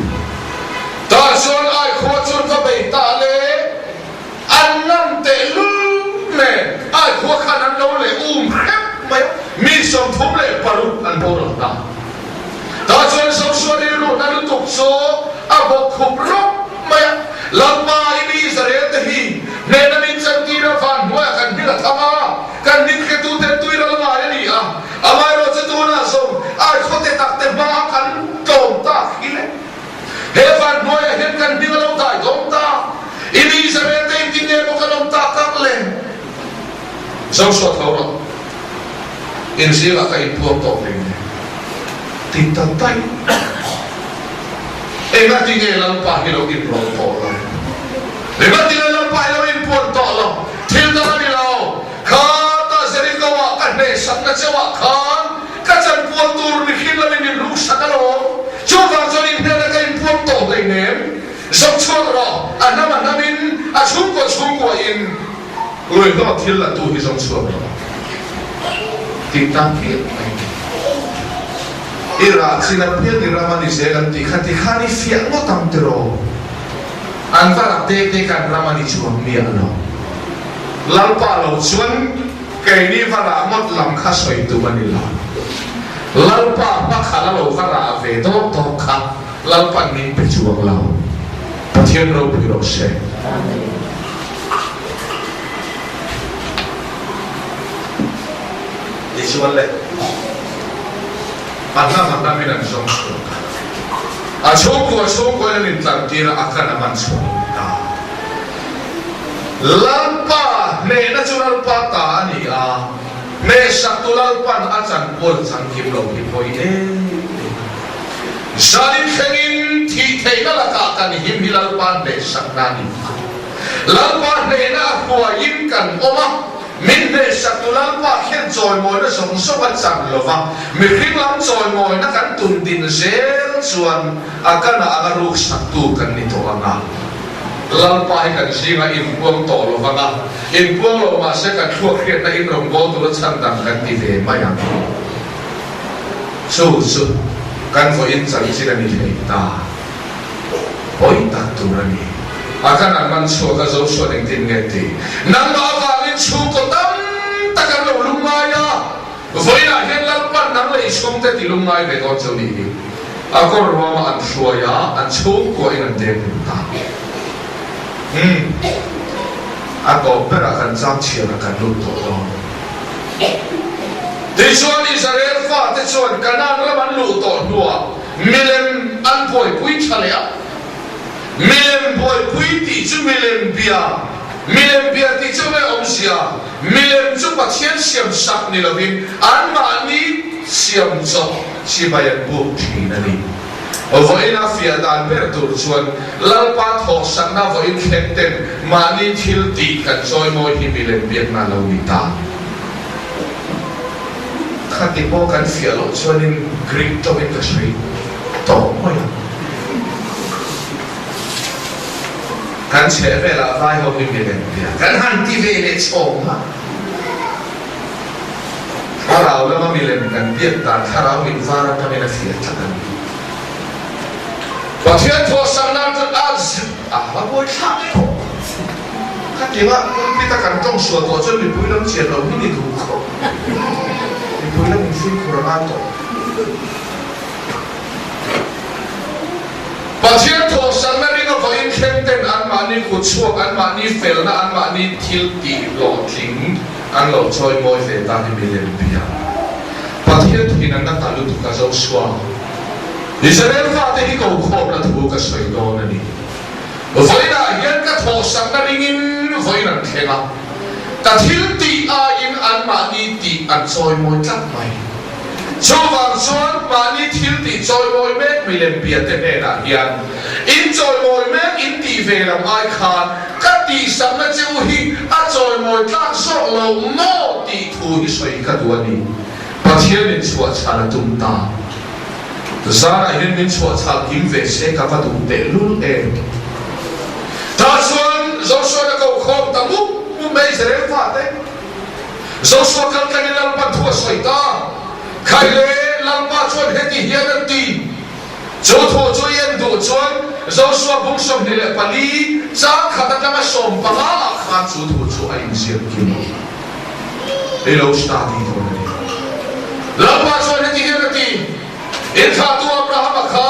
Tah chuan ai khua chuan va bei ta le. An ngam tehlul nen ai khua khan an lo leh um hrep mai a, mi 36 an boral ta. Tah chuan Joshua rilru na lutuk chu a bawk khup rawp mai a, Lalpa i mi Israel te hi hnehna min chantir a, van hnuaiah kan hming a thang a, kan hming hretuten tui ral ngai a ni a, amaherawhchu tunah zawng ai khaw te tak te hmaah kan tlawm tak hi le. He van hnuaiah hian kan hming a lo dai dawn ta. I mi Israel te in tinge maw kan awm tak tak le? Joshua tho rawh. In zingah ka inpuang tawh hlei nen. Ti ta daih. Engatinge Lalpa hi lo inrawlh tawh lo? Engatinge Lalpa hi lo inpuan tawh lo? Thil dang a ni lo. Khata Jericho-ah ka hnehsakna cheuah khan Ka chanpual tur mihring lamin min ruksak alawm. Chuvang chuan in hnenah ka inpuang tawh hleinem. Zawk chhuak rawh, a hnam a hnamin, a chhungkua chhungkuain ruihhlo thil la tu hi zawng chhuak rawh. Tih tak hian a in. I rah chin a piang i ram a ni zel an tih kha ti khan i fiah ngawt ang tiraw? An va rak tek tek an ram a ni chuang miah lo. Lalpa lo chuan. Keini va rah ngawt lam kha sawi tum a ni lo. Lalpa hmakhala lo va rah ve dawk dawk kha Lalpa'n min pe chuang lo. Pathian ropui rawh se. Tichuan le, a hnam a hnamin an zawng chhuak a. A chhungkua chhungkuain an intlantir a, a kan a man chhuak ta. Lalpa hnehna chu Lalpa ta a ni a, hnehsaktu Lalpan a chanpual chang kim lo hi pawi em em a. Zanin thlengin thih theihna lakah kan him hi Lalpa hnehsakna a ni a. Lalpa hnehna a hruaiin kan awm a, min hnehsaktu Lalpa khian chawimawina zawng zawng a chan lo va, mihring lam chawimawina kan tun din zel chuan a kana anga ruksaktu kan ni tawh ang a. Lalpa hi kan zingah inpuang tawh lo vang a, inpuang lo mah se kan thluak hriatna in rawngbâwl tura chhan dang kan ti ve mai ang. Chu chu kan vawiin chanchin a ni thei ta. Pawi tak tur a ni. A kan an man chhuak a, Joshua engtin nge ti? Nangmah avangin chhungkaw tam tak an lo lungngai a. Vawiinah hian Lalpan nang leh i chhungte ti lungngai ve dawn chu nih hi. A kawr ruamah an hruai a, an chhungkuahin an deng hmun ta. Umm. A tawp berah kan chang chhiarah kan lut tawh dawn. Tichuan Israel fate chuan Kanaan ram an luh tawh hnuah milem an buaipui tha leh a. Milem buaipui tih chu milem bia, milem bia tih chu nge awmzia? Milem chu Pathian siam sak ni lovin anmahni siam chawp chibai an buk thin a ni. Vawiin a fiah dan ber tur chuan Lalpa thawhsakna vawiin thleng ten mahni thil tih kan chawimawi hi milem biakna a lo ni ta. Khati pawh kan fiah loh chuanin Greek tawngin ka sawi tawh mai ang. Kan chhehvelah vai ho hi milem bia kan han ti ve leh chhawm a. Thlarau lama milem kan biak dan thlarau mit var atangin a fiah tlat a ni. Pathian thawhsang nan chuan a zip a va buai thlak e. Khatinga pulpit a kan tawng sual tawh chuan mipui lam chian lo hi ni duh khawp. Mipui lam infimkhur a ngai tawh. Pathian thawhsanna ring a vawiin. Vawiin thleng ten anmahni kutchhuak, anmahni felna, anmahni thil tih hlawhtling an lo chawimawi ve ta hi milem bia. Pathian thin an na ta lutuk a Joshua. Israel fate hi ko khawmna thu ka sawi dawn a ni. Vawiinah hian ka thawhsakna ringin vawiin an thleng a, ka thil tih aiin anmahni tih an chawimawi tlat mai. Chuvang chuan mahni thil tih chawimawi mek milem biate hnenah hian in chawimawi mek in tih ve lam ai khan ka tihsakna che u hi a chawimawi tlak zawk lo maw tih thu hi sawi ka duh a ni. Pathian in chhuahchhal a tum ta. Zanah hian min chhuahchhal kim ve se ka va duh tehlul em. Tah chuan Joshua-na ko khawm ta mup mup mai Israel fate. Joshua kal tlangin Lalpan thu a sawi ta. Khai le, Lalpa chuan heti hian a ti. Chu thu chu i en duh chuan Joshua bung 24 chang khat atanga 15 ah khan chu thu chu a inziak kim i lo study dawn a ni. Lalpa chuan heti hian a ti, Inthlahtu Abrahama kha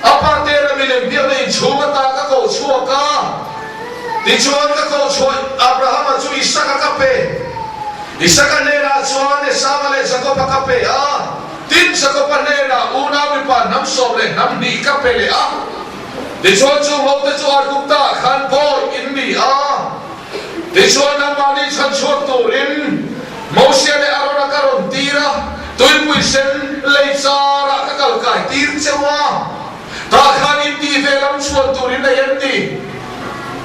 a pa tera milem biakna inchhung ata ka koh chhuak a, tichuan ka koh chhuah Abrahama chu Isaka ka pe. Isaka hnenah chuan Esava leh Jakoba ka pe a. Tin, Jakoba hnenah unau mipa hnam sawm leh hnam hnih ka pe leh a. Tichuan chung hote chu Aigupta-ah khan bawi in ni a. Tichuan nangmahni chhanchhuak turin Mosia leh Arona ka rawn tir a, tuipui sen lei charah ka kal kai tir cheu a. Tah khan in tih ve lam chhuan turin nei em ni?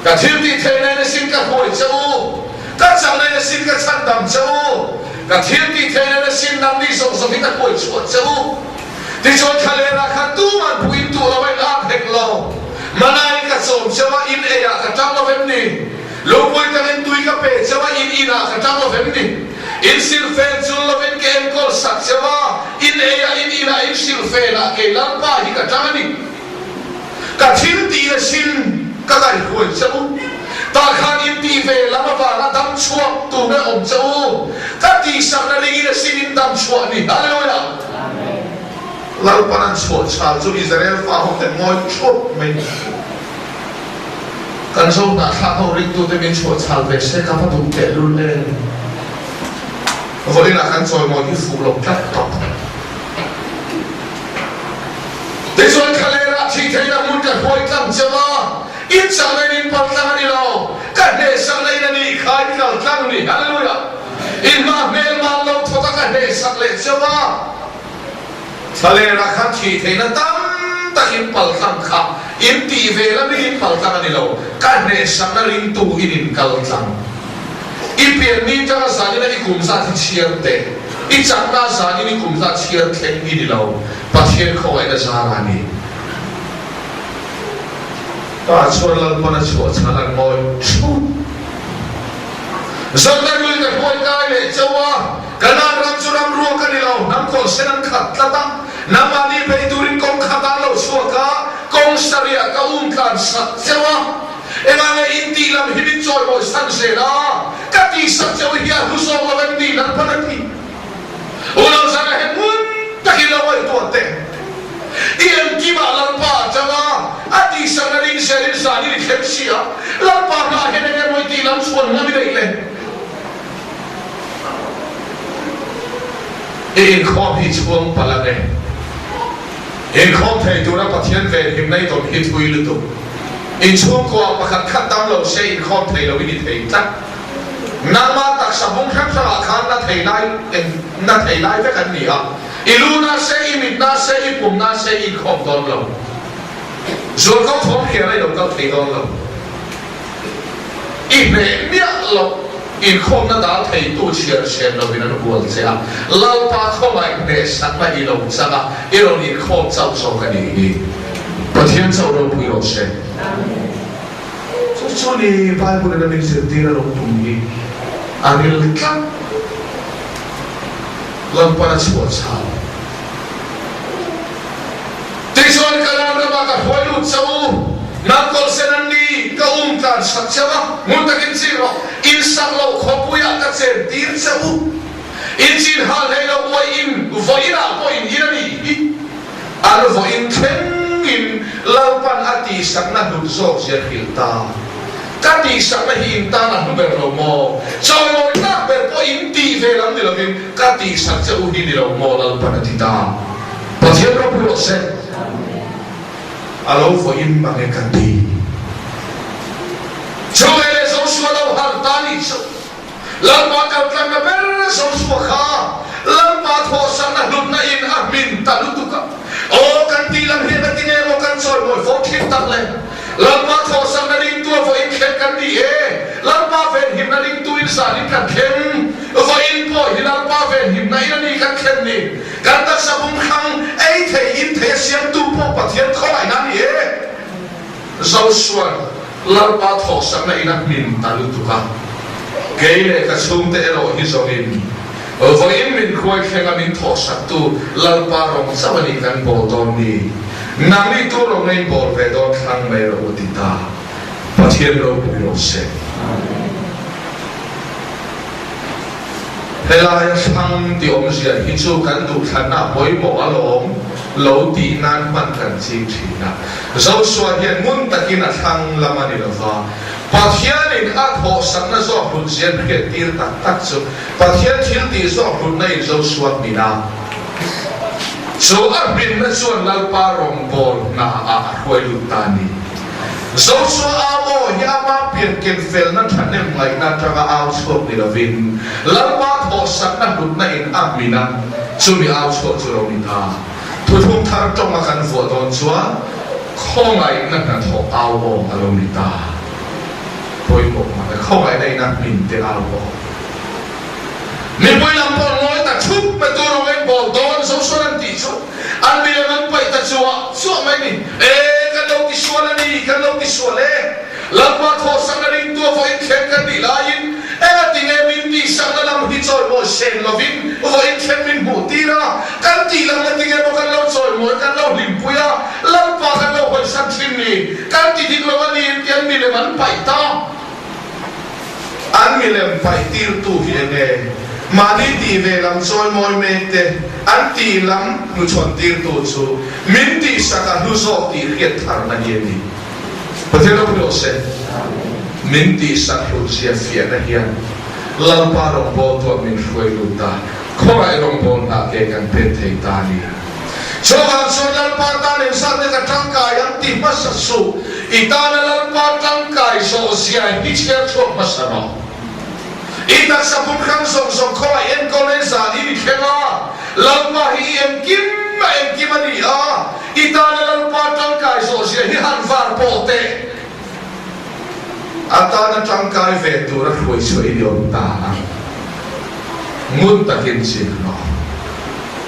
Ka thil tih theihna in asin ka hruai che u, ka chakna in asin ka chhandam che u, ka thil tih theihna in asin nangni zawng zawng hi ka hruai chhuah che u. Tichuan thlalerah khan tuman phu in tuh lo a in ap hek lo. Mana in ka chawm cheu a, in ei ah ka tang lo vem ni? Lungpui tangin tui ka pe cheu a, in in ah ka tang lo vem ni? In silhfen chul lovin ka enkawl sak cheu a, in ei ah, in in ah, in silhfen ah kei Lalpa hi ka tang a ni. Ka thil tih asin ka ngaihruai che u. Tah khan in tih ve lam avanga dam chhuak tur nge awm che u. Ka tihsakna ringin asin in dam chhuah ni. Hallelujah! Lalpan an chhuah chhal chu Israel fa ho ten ngawi thuap mai. Kan zo hnahthlak ho ringtute min chhuah chhal ve se ka va duh tehlul em. Vawiinah kan chawimawi hi fuh lo tlat tawp. Tichuan thlalerah thih theihna hmun ka hruai tlang cheu a, in chakna in in pal tlang a ni lo, ka hnehsakna in a nih kha in kal tlang ni. Hallelujah! In hma hmel man lo thawk a ka hnehsak leh cheu a. Thlalerah khan thih theihna tam tak in pal tlang kha in tih ve la mi in pal tlang a ni lo, ka hnehsakna ringtu in in kal tlang. I pian ni tanga zanin a i kum zat hi chhiar teh, i chakna zanin i kum zat chhiar thleng i ni lo, Pathian khawngaihna zar a ni. Tah chuan Lalpan a chhuah chhan an ngawi thut. Jordan lui ka hruai kai leh chauh a, Kanaan ram chu ram ruak a ni lo, hnam kawlh sen an khat tlat a, nangmahni bei turin kawng khat an lo chhuak a, kawng sarih ka um tlan sak chauh a, engah nge in tih lam hi min chawimawi san zel a, ka tihsak chauh hi a hlu zawk lo em ni Lalpan a ti. Unau zana he hmun takin lo ngaihtuah teh. I engkimah Lalpa a tang a, a tihsakna ring zelin zanin i thleng si a, Lalpa hnaah hian enge maw i tih lam chhuan ngam i neih le? I inkhawm hi chhuang palh ang e. Inkhawm thei tura Pathian venhimna i tawn hi thui lutuk. Inchhungkuaah pakhat khat dam lo se inkhawm thei lo i ni thei tlat. Nangmah taksa bung hrang hrangah khan na thei lai na thei lai vek an ni a, i lu na se, i mit na se, i pum na se i inkhawm dawn lo. Zualko thawm hrial a i lo kal thei dawn lo. I hneh miah loh inkhawmna dal theitu chhiar chhem lovin an hual che a, Lalpa khawngaih hnehsakna i lo chang a, i rawn inkhawm chauh zawk a nih hi. Pathian chauh ropui rawh se. Chu chu ni Bible in a min zirtir a lo tum hi a ril tlat. Lalpan a chhuah chhal. Tichuan Kanaan ramah ka hruai lut che u, nang kawlhsen an ni, ka um tlan sak che u a, ngun takin chih rawh, in sak loh khawpuiah ka chen tir che u, in chin hal hlei lo uai in vawiinah pawh in in a nih hi. An vawiin thlengin Lalpan a tihsak. tihsakna hlut zawk zia hrilh ta. Ka tihsakna hi in tan a hlu ber lo maw? Chawimawi tak ber pawh in tih ve lam ni lovin ka tihsak che u hi ni lo maw Lalpan a ti ta. Pathian ropui rawh se. A lo vawiin mange ka ti. Chawei leh Joshua lo harh ta nih chu. Lalpa kaltlanna ber Joshua kha Lalpa thawhsakna hlutna in a hmin ta lutuk a. Aw kan tih lam hian a ti nge maw kan chawimawi fo thin tak le. Lalpa thawhsakna ringtu a vawiin thleng kan ni e. Lalpa venhimna ringtu in zan in kan thleng. Vawiin pawh hi Lalpa venhimna in a ni kan thlen ni. Kan taksa bumhrang ei thei in thei a siamtu pawh Pathian khawngaihna a ni e. Joshua Lalpa thawhsakna in a hmin ta lutuk a, kei leh ka chhungte erawh hi zawngin vawiin min hruai thlenga min thawhsaktu Lalpa rawng chauh a nih kan bawl dawn ni. Nangni tu rawng in bawl ve dawn thlang mai rawh u ti ta. Pathian ropui rawh se. Helaia thlang ti awmzia hi chu kan duhthlanna a pawimawh alawm lo tih nan hman kan ching thin a. Joshua hian ngun takin a thlang lam a ni lo va, Pathianin a thawhsakna zawk hlutzia an hriattir tak tak chu Pathian thil tih zawk hlutna in Joshua hmin a. Chu a hminna chuan Lalpa rawngbâwl hna ah a hruai lut ta a ni. Joshua au aw hi ama pian ken felna thahnem ngaihna atanga au chhuak ni lovin, Lalpa thawhsakna hlutna in a hmin a, chumi au chhuak chu lo ni ta. Thuthlung thar tawnga kan vuah dawn chuan khawngaihna hnathawh au aw a lo ni ta. Pawimawh mang e, khawngaihna in a hmin te au aw. Mipui lam pawh ngawi ta thup pe tur awm in bawl dawn Joshua an tih chu an milem an paih ta chuah chuah mai ni. E, kan lo ti sual a ni, kan lo ti sual e. Lalpa thawhsakna ringtu a vawiin thleng kan nih laiin engatinge min tihsakna lam hi chawimawi sen lovin vawiin thleng min hmuh tir a, kan tih lam ngatinge maw kan lo chawimawi, kan lo hlimpui a, Lalpa kan lo hawisan thin ni, kan ti dik lo a ni an ti an milem an paih ta. An milem paih tirtu hi eng nge? Mahni tih ve lam chawimawi mek te an tih lam hnuchhawn tirtu chu min tihsak a hlu zawk tih hriat tharna hi a ni. Pathian ropui rawh se. Min tihsak hlutzia fiahna hian Lalpa rawngbawltuah min hruai lut a, khawngaih rawngbawlna ke kan pen thei ta a ni. Chuvang chuan Lalpa tan engzat nge ka tangkai ang ti hmasa suh, i tana Lalpa tangkai zawh zia hi chhiar chhuak hmasa rawh. I taksa bul hrang zawng zawng khawngaih enkawl en zan i ni thleng a, Lalpa hi i engkim a engkim a ni a, i tana Lalpa tangkai zawh zia hi han var pawh teh. A tana tangkai ve tura hruai chhuah i ni awm ta ang. Ngun takin chin rawh.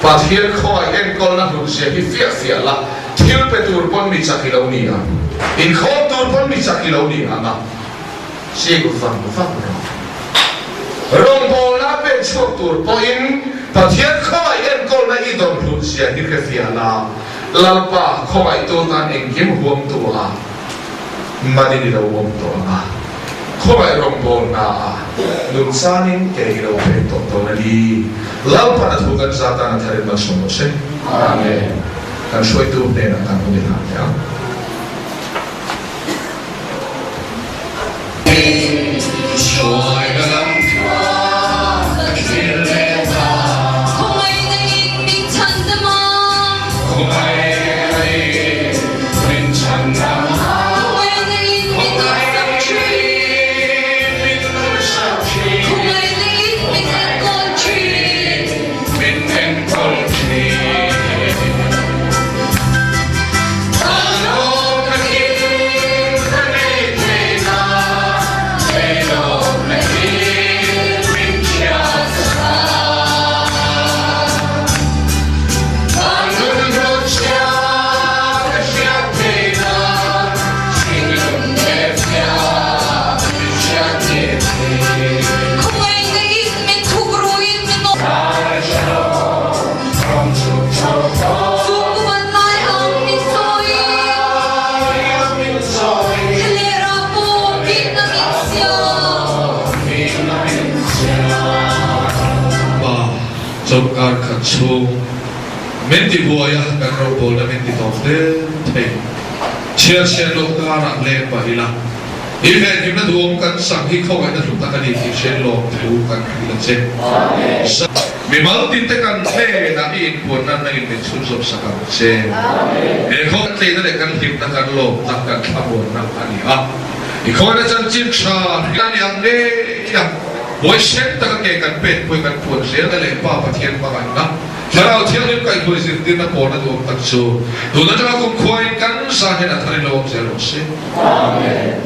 Pathian khawngaih enkawlna hlutzia hi fiah fiah la, thil pe tur pawn mi chak i lo ni ang, inkhawm tur pawn mi chak i lo ni ang a, chik vang vang rawh. Rawngbawlna pen chhuak tur pawhin Pathian khawngaih enkawlna i dawn hlutzia hi hre fiah la, Lalpa khawngaihtu tan engkim huamtu a. Manin i lo awm tawh ang a, khawngaih rawngbawlna ah nunchanin ke i lo pek tawh dawn a ni. Lalpan a thu kan za tan a tharin malsawm rawh se. Amen. Kan hruaitu hnenah kan hun i hlan leh ang. Pa, chawlhkar khat chhung min ti buai a, kan rawngbawlna min ti tawp hle thei. Chhiarchhiat loh karah leng pah ila, i venhimna duhawm kan chang hi khawngaihna hlu tak a ni tih hriat lawm thu kan hrilh a che. Mimal tinte kan hnenah i inpuanna nangin min chhunzawm sak ang che. He khaw kan tleina leh kan hlimna kan lawmna kan thlamuanna a ni a. I khawngaihna chanchin tha hrilh a ni ang ngei a, huaisen taka ke kan pek pawhin kan puan zelna leh Pa Pathian hmangaihna Thlarau Thianghlim kaihhruai zirtirna pawlna duhawm tak chu tun atanga kumkhuain kan zah hian a thar in lo awm zel rawh se. Amen.